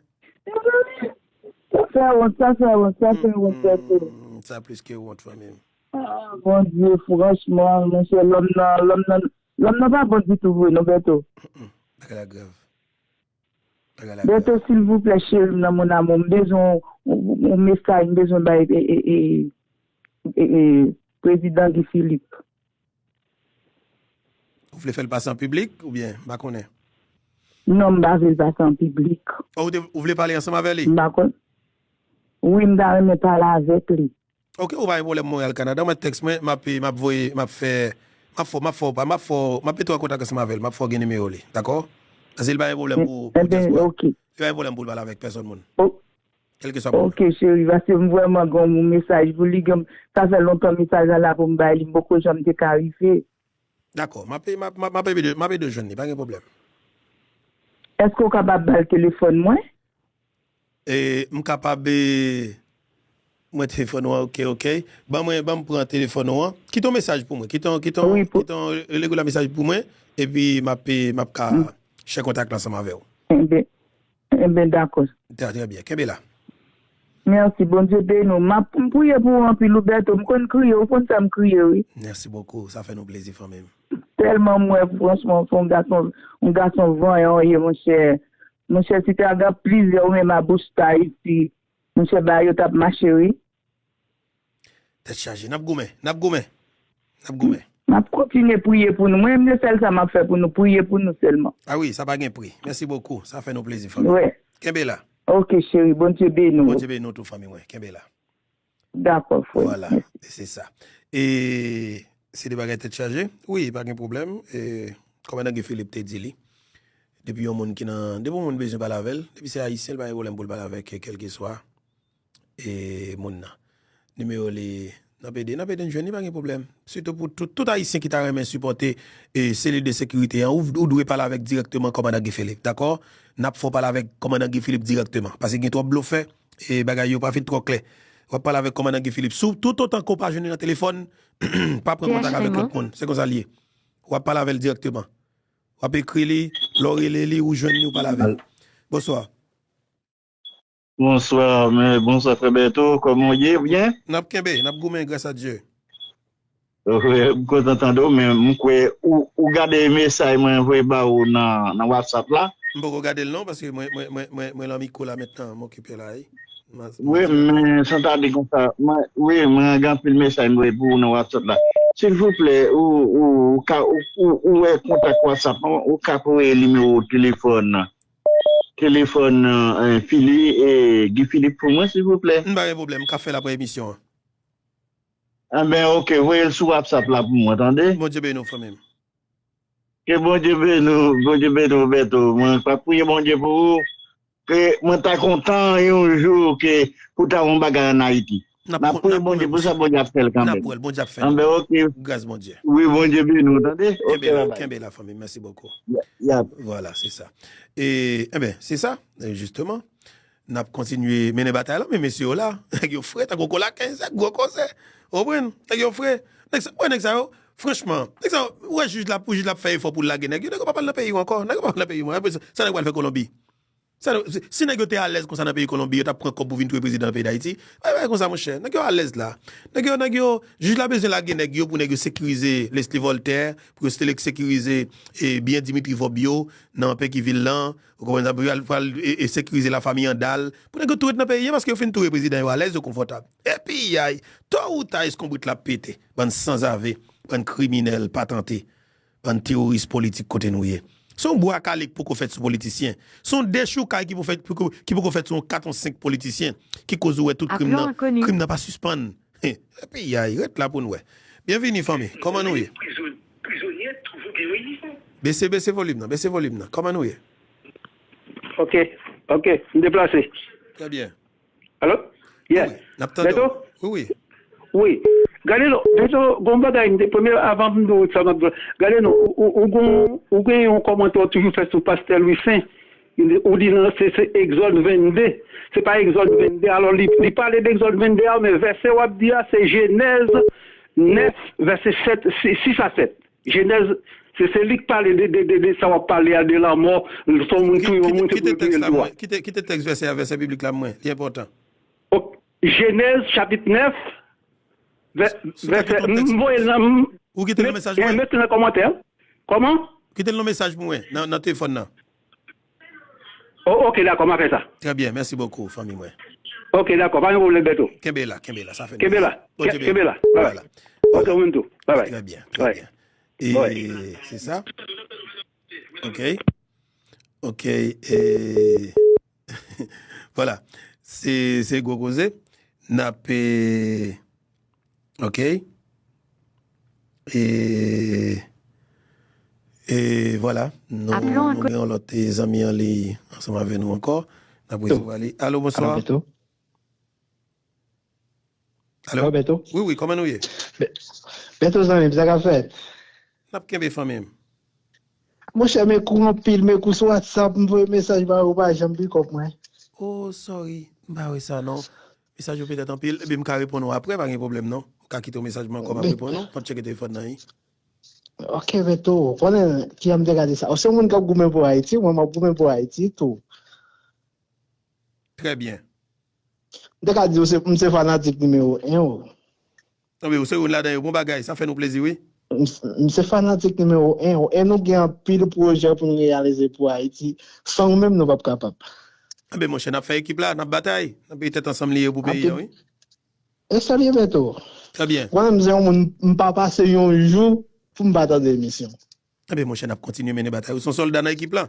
Sa fè wont, sa fè wont, sa fè wont, Bèto. Mm, sa plis ke wont, fanmi m. Ah, Bondye, franchman, monchè, lòm nan, lòm nan, lòm nan pa bon ditou vre, non, Bèto. Bagay la grav. Bagay la grav. Bèto, silvouplè, cheri m nan, mon amour, m bezwen yon, yon, yon mesaj, m bezwen bay e, e, e, e, e, prezidan Guy Philippe. Ou vle fè l pase an piblik oubyen m pa konnen? Non, m pa vle l pase an piblik. Oh, ou, te, ou vle pale ansanm avè li? M pa konn. Wi, m ta renmen pale avèk li. Ok, ou pa gen pwoblèm, Montréal, Kanada. Ou mèt tèks mwen, m ap, m ap voye, m ap fè, m ap fè, m ap fè, m ap fè, m ap mete w an kontak ansanm avè l, m ap fè w gen nimewo li, dakò? Paske li pa gen pwoblèm pou, pou dyaspora. Ok. Li pa gen pwoblèm pou l pale avèk pèsòn moun. Ok, cheri, paske m vrèman gen yon mesaj pou li. Sa fè lontan mesaj la la pou m bay li, m poko janm te ka rive. Dakò, m ap, m ap, m ap, m ap ede, m ap ede w jwenn li, pa gen pwoblèm. Èske w kapab ba l telefòn mwen? E, m kapab, e, mwen telefòn ou an, ok, ok. Ban mwen, ban m pran telefòn ou an. Kite yon mesaj pou mwen, kite yon, kite yon, kite yon regular mesaj pou mwen, epi m ap, e, m ap ka share kontak la ansanm avè w. Enben, enben, dakò. Trè, trè byen, kenbe la. Mèsi, Bondye beni w. M ap, m priye pou ou anpil, ou Bèto. M konn kriye, ou konn fè m kriye, wi. Merci beaucoup, sa fè nou plezi, fanmi m. Tèlman m wè, franchman, w se yon gason, yon gason vanyan w ye, monchè. Monchè, si te gen plizyè ou menm a Busta isi, monchè, bagay yo t ap mache, wi. Tèt chaje. N ap goumen, n ap goumen, n ap goumen. M ap kontinye priye pou nou. Mwen menm, se sèl sa m ap fè pou nou, priye pou nou sèlman. Ah wi, sa pa gen pri. Merci beaucoup, sa fè nou plezi, fanmi. Wi. Kenbe la. Ok, cheri, Bondye beni w. Bondye beni w tou, fanmi mwen. Kenbe la. Dakò, frè. Vwala, se sa. E se de bagay tèt chaje. Wi, pa gen pwoblèm. E, kòmandan Guy Philippe te di li, depi yon moun ki nan, depi yon moun bezwen pale avè l, depi se ayisyen, l pa gen pwoblèm pou l pale avèk kèlkeswa e moun nan. Nimewo li, n ap ede, n ap ede n jwenn li, pa gen pwoblèm. Sitou pou tout, tout ayisyen ki ta renmen sipòte e selil de sekirite an, ou, ou dwe pale avèk dirèkteman kòmandan Guy Philippe, dakò? N ap fè w pale avèk kòmandan Guy Philippe dirèkteman, paske gen twòp blofè, e bagay yo pa fin twò klè. W ap pale avèk kòmandan Guy Philippe. Si w, toutotan ke w pa jwenn li nan telefòn, pa pran kontak avèk lòt moun. Se konsa l ye. W ap pale avè l dirèkteman. W ap ekri li, lè w rele li, ou jwenn li, ou pale avè l. Bonswa. Bonswa, men bonswa frè Bèto, kòman w ye? Ou byen? N ap kenbe, n ap goumen, gras a Dye. Wi, m kontan tande w, men m kwè ou, ou gade mesaj mwen voye ba ou nan, nan WhatsApp la. M poko gade l non, paske mwen, mwen, mwen, mwen, mwen lan mikwo la mentnan, m okipe la, wi. Wi, men sa ta di konsa, mwen, wi, mwen gen anpil mesaj m voye pou ou nan WhatsApp la. Silvouplè, ou, ou, ou ka, ou, ou, ou wè kontak WhatsApp mwen, ou ka voye nimewo telefòn, telefòn, eh, Fili, eh, Guy Philippe pou mwen, silvouplè. M pa gen pwoblèm, m ka fè l apre emisyon an. Enben, ok, voye l sou WhatsApp la pou mwen, tande? Bondye beni w, fanmi m. Ke Bondye beni w, Bondye beni w, Bèto. Mwen pa priye Bondye pou ou. Ke mwen ta kontan yon jou ke pou ta yon bagay ann Ayiti. N ap priye Bondye pou sa, Bondye ap fè l kanmenm. N ap wè l, Bondye ap fè l. Enben, ok. Gras Bondye. Wi, Bondye beni w, tande? Ok, babay. Kenbe la, fanmi m. Mèsi bokou. Vwala, se sa. E, enben, se sa, jisteman. n ap kontinye mennen batay la, men mesye yo la, nèg yo fre, tankou kola kenz, gwo koze. Ou konprann? Nèg yo fre. Nèg sa, wè nèg sa yo, franchman, nèg sa yo, ou wè jij la, pou jij la ap fè efò pou l lage nèg yo, nèg yo p ap al nan peyi yo ankò, nèg yo p ap al nan peyi yo ankò. Sa nèg yo pral fè Kolonbi? Sa, si, si nèg yo te alèz konsa nan peyi Kolonbi, yo t ap pran kòb pou vin touye prezidan nan peyi Dayiti. Bagay konsa, monchè. Nèg yo alèz la. Nèg yo, nèg yo, jij la bezwen lage nèg yo pou nèg yo sekirize Leslie Voltaire, pou yo sele-, sekirize, e, byen Dimitri Vorbe yo nan Petyonvil lan. Ou konprann sa? Pou yo al, pou al, e, e, sekirize lafanmi Andal. Pou nèg yo tou ret nan peyi a, paske yo fin touye prezidan yo alèz, yo konfòtab. Epi, ay, to ou ta, eskonbrit la ap pete. Bann sanzave, bann kriminèl patante. Bann teworis politik kote nou ye. Se yon bwa kale ki poko fèt sou politisyen. Se yon dechoukay ki poko fèt, poko, ki poko fèt sou yon kat, yon senk politisyen. Ki koz ou wè tout krim nan, krim nan pa sispann. Epi, ay, ret la pou n wè. Byenvini, fanmi. Kòman nou ye? Bese, bese volim nan, bese volim nan. Kòman nou ye? Ok, ok, m deplase. Trè byen. Alo? Yeah. Wi, n ap tande w. Wi, wi. Wi. Gade non, Beto, gon bagay, m te premye, avan m di w sa, m ap di w, gade non, ou, ou, ou gon, ou gen yon kòmantè w toujou fè sou pastè Louis Saint. Ou di non, se, se Egzòd vennde. Se pa Egzòd vennde. Alò, li, li pale de Egzòd vennde a, men vèsè w ap di a, se Jenèz nèf, vèsè sèt, sis a sèt. Jenèz, se, se li k pale de, de, de, de sa w ap pale a, de lanmò, se yon moun touye yon moun, se pou yo touye l tou a. Kite, kite tèks vèsè a, vèsè biblik la, mwen. Li enpòtan. Ok. Jenèz chapit nèf, vè, vèsè, m voye l nan, m, Ou kite l nan mesaj mwen? Met l nan kòmantè. Kòman? Kite l nan mesaj pou mwen, nan, nan telefòn nan. Oh, ok, dakò, m a fè sa. Trè byen, mèsi bokou, fanmi mwen. Ok, dakò, pa gen pwoblèm, Beto. Kenbe la, kenbe la, sa fè nou. Kenbe la, kenbe la, bye bye. Ok, ou menm tou, bye bye. Trè byen, trè byen. E, se sa. Ok. Ok, e, vwala. Se, se gwo koze. N ap, e, ok. E, e vwala. Nou, nou gen yon lòt, e, zanmi an li ansanm avè nou ankò. N ap resevwa li. Alo, bonswa. Alo? Wi, wi, kòman nou ye? Beto zanmi m, sa k ap fèt? N ap kenbe fanmi m. Monchè, m ekri w anpil, m ekri w sou WhatsApp, m voye mesaj ba ou, ou pa janm pikòp mwen. Oh, sorry, m pa wè sa non. Mesaj ou petèt anpil, ebyen m ka reponn ou aprè, pa gen pwoblèm non. Ou ka kite yon mesaj mwen ankò, m ap reponn ou, m ap tcheke telefòn nan wi. Ok, Beto, ou konnen kijan m te ka di sa? Ou se yon moun k ap goumen pou Ayiti, mwen m ap goumen pou Ayiti tou. Trè byen. M te ka di w se, m se fanatik nimewo en ou. Anben, ou se youn ladan yo, bon bagay, sa fè nou plezi, wi. M, m se fanatik nimewo en ou, e nou gen anpil pwojè pou n reyalize pou Ayiti. San ou menm, nou p ap kapab. Anben, monchè, n ap fè ekip la, n ap batay, n ap mete tèt ansanm li ye pou peyi a, wi. E salye Beto. Trè byen. Mwen menm, se yon moun, m pa pase yon jou pou m pa tande emisyon. Ebyen, monchè, n ap kontinye mennen batay. Ou se yon sòlda nan ekip la.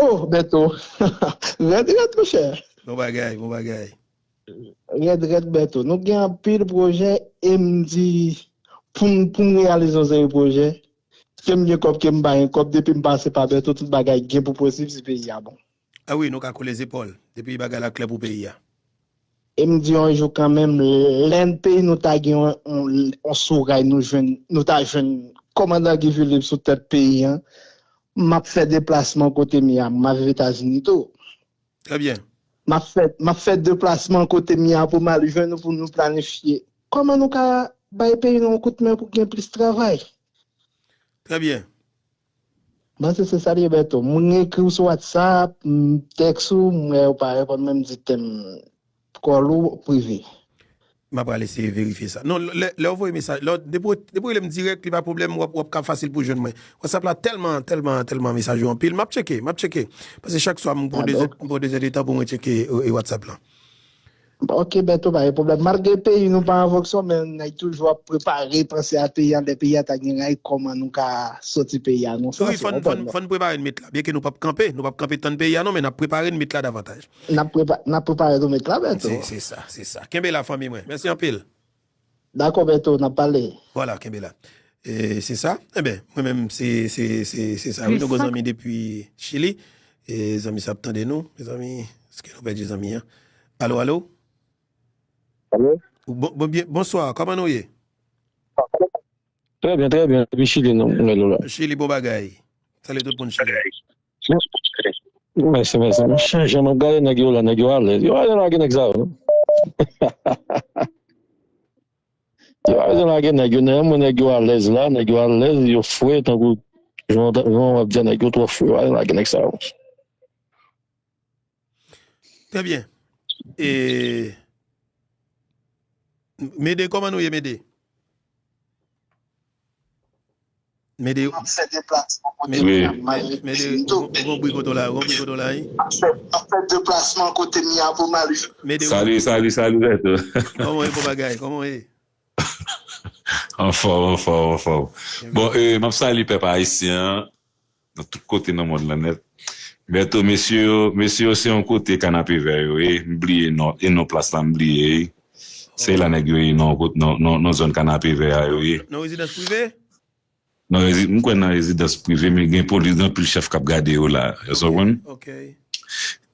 Oh, Beto. Rèd, rèd, monchè. Bon bagay, bon bagay. Rèd, rèd, Beto. Nou gen anpil pwojè e m di, pou m, pou m reyalize yon seri pwojè, ke m gen kòb, ke m pa gen kòb, depi m pase pa Beto, tout bagay gen pou posib si peyi a bon. A wi, nou ka kole zepòl. Depi bagay la klè pou peyi a. E m di yon jou kanmenm, lè n peyi nou ta gen yon, yon, yon souray, nou jwenn, nou ta jwenn kòmandan Guy Philippe sou tèt peyi a, m ap fè deplasman kote m ye a, m ap viv Etazini tou. Trè byen. M ap fè, m ap fè deplasman kote m ye a pou m al jwenn nou, pou nou planifye kòman nou ka bay peyi nou yon kout men pou gen plis travay. Trè byen. Mwen se, se sa li ye, Beto. Moun ekri w sou WhatsApp, m tèks ou, m wè ou pa reponn mwen, m di tèm kòl ou prive. M ap al eseye verifye sa. Non, lè, lè w voye mesaj, lè w, depi, depi w rele m dirèk, li pa pwoblèm, w ap, w ap ka fasil pou jwenn mwen. WhatsApp la tèlman, tèlman, tèlman mesaj yo anpil, m ap tcheke, m ap tcheke. Paske chak swa m pran de zè, m pran de zè de tan pou mwen tcheke, e, e, WhatsApp lan. Ok, Beto, pa gen pwoblèm. Malgre peyi nou pa an fonksyon, men n ap toujou ap prepare, panse a peyi a, lè peyi a ta gen ray, kòman nou ka soti peyi a nan sa. Wi, fò n, fò n, fò n prepare n met la. Byenke nou p ap kanpe, nou p ap kanpe tann peyi a non, men n ap prepare n met la davantaj. N ap prepa-, n ap prepare nou met la, Beto. Se, se sa, se sa. Kenbe la, fanmi mwen. Mèsi anpil. Dakò, Beto, n ap pale. Vwala, kenbe la. E, se sa. Enben, mwen menm, se, se, se, se sa. Wi, nou gon zanmi depi Chili. E, zanmi sa ap tande nou. Mezanmi, èske nou pèdi zanmi an? Alo, alo? Alo? Bon, bon, byen, bonswa, kòman nou ye? Trè byen, trè byen. Depi Chili, nou, nou la. Chili, bon bagay. Salye tout moun Chili. Mèsi, mèsi. M chanje, m ap gade nèg yo la, nèg yo alèz. Yo pa bezwen lage nèg sa yo, non. Yo pa bezwen lage nèg yo, non, mwen nèg yo alèz la, nèg yo alèz, yo fre, tankou jan jan w ap di nèg yo twò fre, yo pa bezwen lage nèg sa yo. Trè byen. E, Mede, kòman nou ye, Mede? Mede, M ap fè deplasman kote m ye a, m al vin tou. Gon bri kote w la, gon bri kote w la, wi. M ap fè, m ap fè deplasman kote m ye a pou m al vin. Mede, Salut, salut, salut, Berto. Kòman w ye, bon bagay? Kòman w ye? Anfòm, anfòm, anfòm. Bon, e, m ap salye pèp ayisyen an nan tout kote nan mond lan nèt. Berto, mesye yo, mesye yo se yon kote Kanapevè yo ye. M bliye non, e non plas la m bliye. Se la nèg yo ye nan, nan, nan, nan zòn Kanapevè a yo ye. Nan rezidans prive? Nan rezi, m kwè nan rezidans prive, men gen polis, gen anpil chèf k ap gade yo la. Èske w konprann? Ok.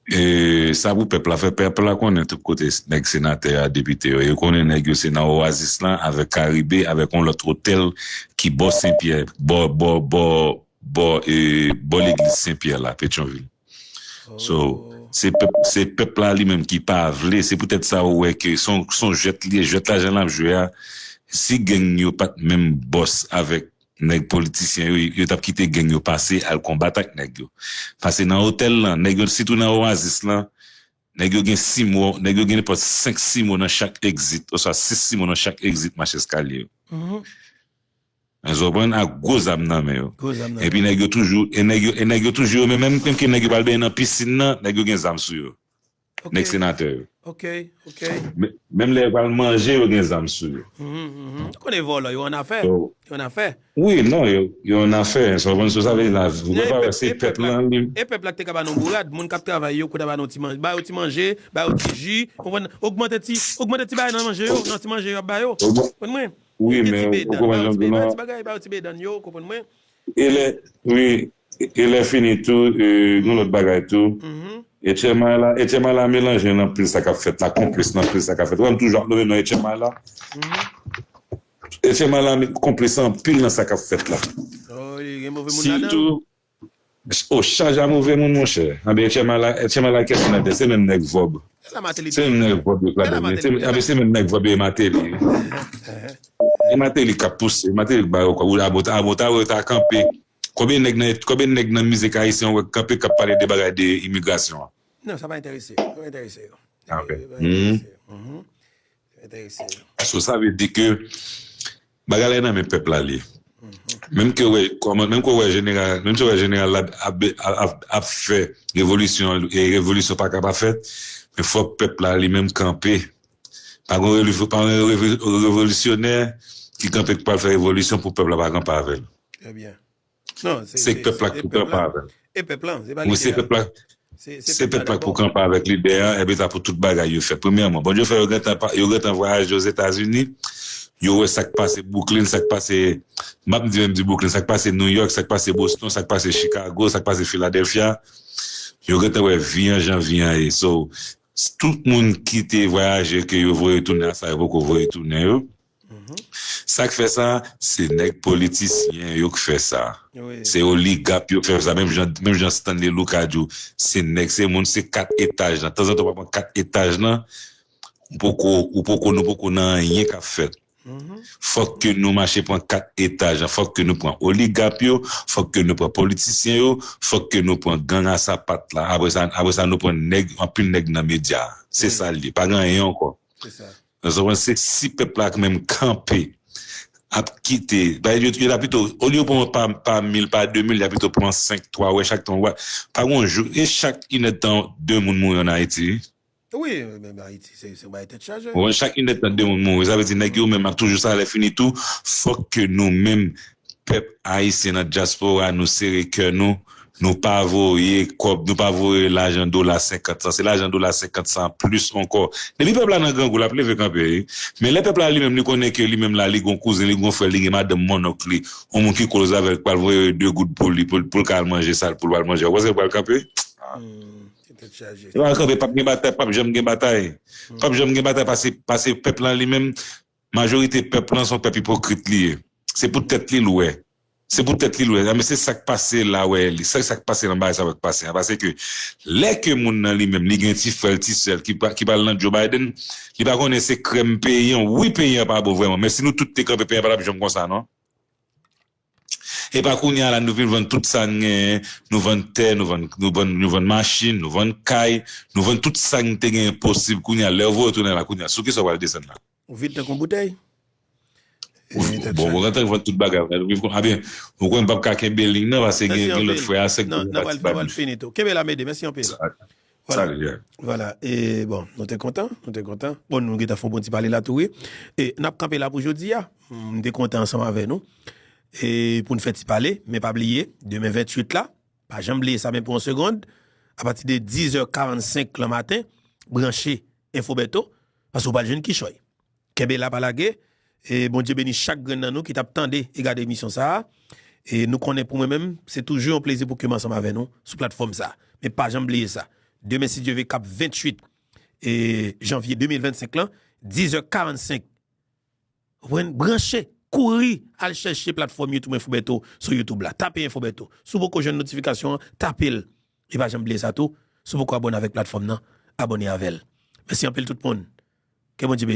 E, sa pou pèp la fè, pèp la konnen tout kote nèg senatè a, depite yo. Yo konnen nèg yo se nan Oasis lan, avèk Karibe, avèk yon lòt otèl ki bò Senpyè, bò, bò, bò, bò, e, bò legliz Senpyè la, Petyonvil. So, se pèp, se pèp la li menm ki pa vle, se poutèt sa ou wè ke se yon, se yon jwèt li ye, jwèt la jan l ap jwe a, si gang yo pa t menm bòs avèk nèg politisyen yo, yo t ap kite gang yo pase al konbat ak nèg yo. Pase nan otèl lan, nèg yo, sitou nan Oasis lan, nèg yo gen simo, nèg yo gen nenpòt senk simo nan chak egzit, oswa sis simo nan chak egzit mach eskalye yo. Èske w konprann? Ak gwo zam nan men yo. Epi nèg yo toujou, e nèg yo, e nèg yo toujou yo menm, menm, menm ke nèg yo pral benyen nan pisin nan, nèg yo gen zam sou yo. Nèg senatè yo. Ok, ok. Menm lè yo pral manje, yo gen zam sou yo. Ou konnen vòlò, yo annafè. Yo annafè. Wi, non, yo, yo annafè. Èske w konprann sa sa vle di la? Ou pa wè se pèp lan li. E pèp la ki te ka ba nou bourad, moun k ap travay yo, kou ta ba nou ti manje, ba yo ti manje, ba yo ti ji, ou konprann? Ogmante ti, ogmante ti bagay nan manje yo, nan ti manje yo ap ba yo. Konprann mwen? Wi, men ou konprann jan m di w lan? Ti bagay, ba yo ti bedann yo, konprann mwen? E lè, wi, e lè fini tou, e, gen lòt bagay tou. Etchèmay la, Etchèmay la melanje nan anpil sa k ap fèt la, konplis nan anpil sa k ap fèt. Ou wè m toujou ap nonmen non Etchèmay la? Etchèmay la konplis anpil nan sa k ap fèt la. Sitou, o chaj a move moun, monchè. Anben, Etchèmay la, Etchèmay la kèsyon ladan, se menm nèg vòb. Se menm nèg vòb yo k ladan. Se, anben, se menm nèg vòb yo e Mateli. E Mateli k ap pouse, Mateli k ba yo kòb. Ou abota, abota, ou ta kanpe. Konbyen nèg nan, konbyen nèg nan mizik ayisyen ou wè k kanpe k ap pale de bagay de imigrasyon an? Non, sa pa enterese, sa pa enterese yo. Ah, ok. Sa enterese yo. So, sa vle di ke bagay la nan men pèp la li ye. Menm ke wè, kòman, menm ke wè jeneral, menm ke wè jeneral la ap, ap, ap, ap fè revolisyon, e revolisyon pa ka pa fèt, men fòk pèp la li menm kanpe. Pa gen revo-, pa gen revo-, revolisyonè ki kanpe k pral fè revolisyon pou pèp la pa kanpe avè l. Trè byen. Non, se, se pèp la ki pou kanpe avè l. E pèp la, se pa lidè a. Wi, se pèp la. Se pèp la ki pou kanpe avèk lidè a, epi sa pou tout bagay yo fèt. Premyèman, Bondye fè yo gentan, yo gentan vwayaje Ozetazini, yo wè sa k pase Brooklyn, sa k pase, m ap di menm di Brooklyn, sa k pase New York, sa k pase Boston, sa k pase Chicago, sa k pase Philadelphia. Yo gentan wè vi an jan vi an ye. So, tout moun ki te vwayaje ke yo voye tounen a sa yo poko voye tounen yo. Sa k fè sa, se nèg politisyen yo k fè sa. Se oligap yo k fè sa. Menm jan, menm jan Stanley Lucas di w, se nèg, se moun, se kat etaj lan. Tanzantan w ap pran kat etaj lan, ou poko, ou poko, nou poko nan anyen k ap fèt. Fòk ke nou mache pran kat etaj lan, fòk ke nou pran oligap yo, fòk ke nou pran politisyen yo, fòk ke nou pran gang a sapat la. Apre sa, apre sa nou pran nèg, anpil nèg nan medya. Se sa l ye. Pa gen anyen ankò. Èske w konprann? Se si pèp la menm kanpe, ap kite, yo, yo ta pito, olye yo pran pa, pa mil, pa de mil, yo ta pito pran senk, twa, wè chak tan, wè. Pa gen yon jou, e chak inèdtan, de moun mouri ann Ayiti. Wi, men Ayiti, se, se yon bagay tèt chaje. Ou konprann, chak inèdtan, de moun mouri. Sa vle di, nèg yo menm ap toujou sa, lè fini tou, fòk ke nou menm, pèp ayisyen nan dyaspora, nou sere kè nou, nou pa voye kòb, nou pa voye lajan dola senkant san. Se lajan dola senkant san plis ankò. Depi pèp la nan grangou, l ap leve kanpe, wi. Men lè pèp la li menm, li konnen ke li menm la, li gon kouzen, li gon frè, li gen madanm, monnonk li, yon moun ki koz avè l, k pral voye de goud pou li, pou, pou l ka al manje sa l, pou l al manje. Ou panse l pral kanpe? Se tèt chaje. Li pral kanpe, p ap gen batay, p ap janm gen batay. P ap janm gen batay pase, pase pèp la li menm. Majorite pèp lan se yon pèp ipokrit li ye. Se pou tèt li l wè. Se pou tèt li l wè. Men se sa k pase la wè li. Se sa k pase nan bagay sa k pase a. Paske lè ke moun nan li menm, li gen ti frè l, ti sè l ki pa- ki pral nan Joe Biden, li pa konnen se krèm peyi an. Wi, peyi an pa bon vrèman. Men si nou tout te kanpe, peyi an pa t ap janm konsa non. E pa kounye a la nou vin vann tout sa n genyen, nou vann tè, nou vann nou vann nou vann machin, nou vann kay, nou vann tout sa n te genyen posib kounye a. Lè w voye tounen la kounye a, sou kisa w pral desann la? Ou vid tankou yon boutèy. Bon, bon, antan vann tout bagay. Abyen, ou kwè m p ap ka kenbe liy nan, paske gen gen lòt frè a sèk. N ap pral fini tou. Kenbe la, Mede, mèsi anpil. Voilà. E bon, nou te kontan, nou te kontan. Bon, nou gentan fè yon bon ti pale la tou, wi. E n ap kanpe la pou jodi a. M te kontan ansanm avè nou. E pou n fè ti pale, men pa bliye, demen venntuit la, pa janm bliye sa men pou yon segonn, apati de diz è karannsenk lan maten, branche Enfo Bèto, paske w pral jwenn kichòy. Kenbe la, pa lage. E Bondye beni chak grenn nan nou ki t ap tande e gade emisyon sa a. E nou konnen pou mwen menm, se toujou yon plezi pou ke m ansanm avè nou sou platfòm sa a. Men pa janm bliye sa. Demen, si Dye ve, k ap venntuit e janvye de mil vennsenk lan, diz è karannsenk. Konprann? Branche, kouri al chèche platfòm YouTube Enfo Bèto sou YouTube la. Tape Enfo Bèto. Si w poko jwenn notifikasyon an, tape l. E pa janm bliye sa tou. Si w poko abòne avèk platfòm nan, abòne avè l. Mèsi anpil tout moun. Ke Bondye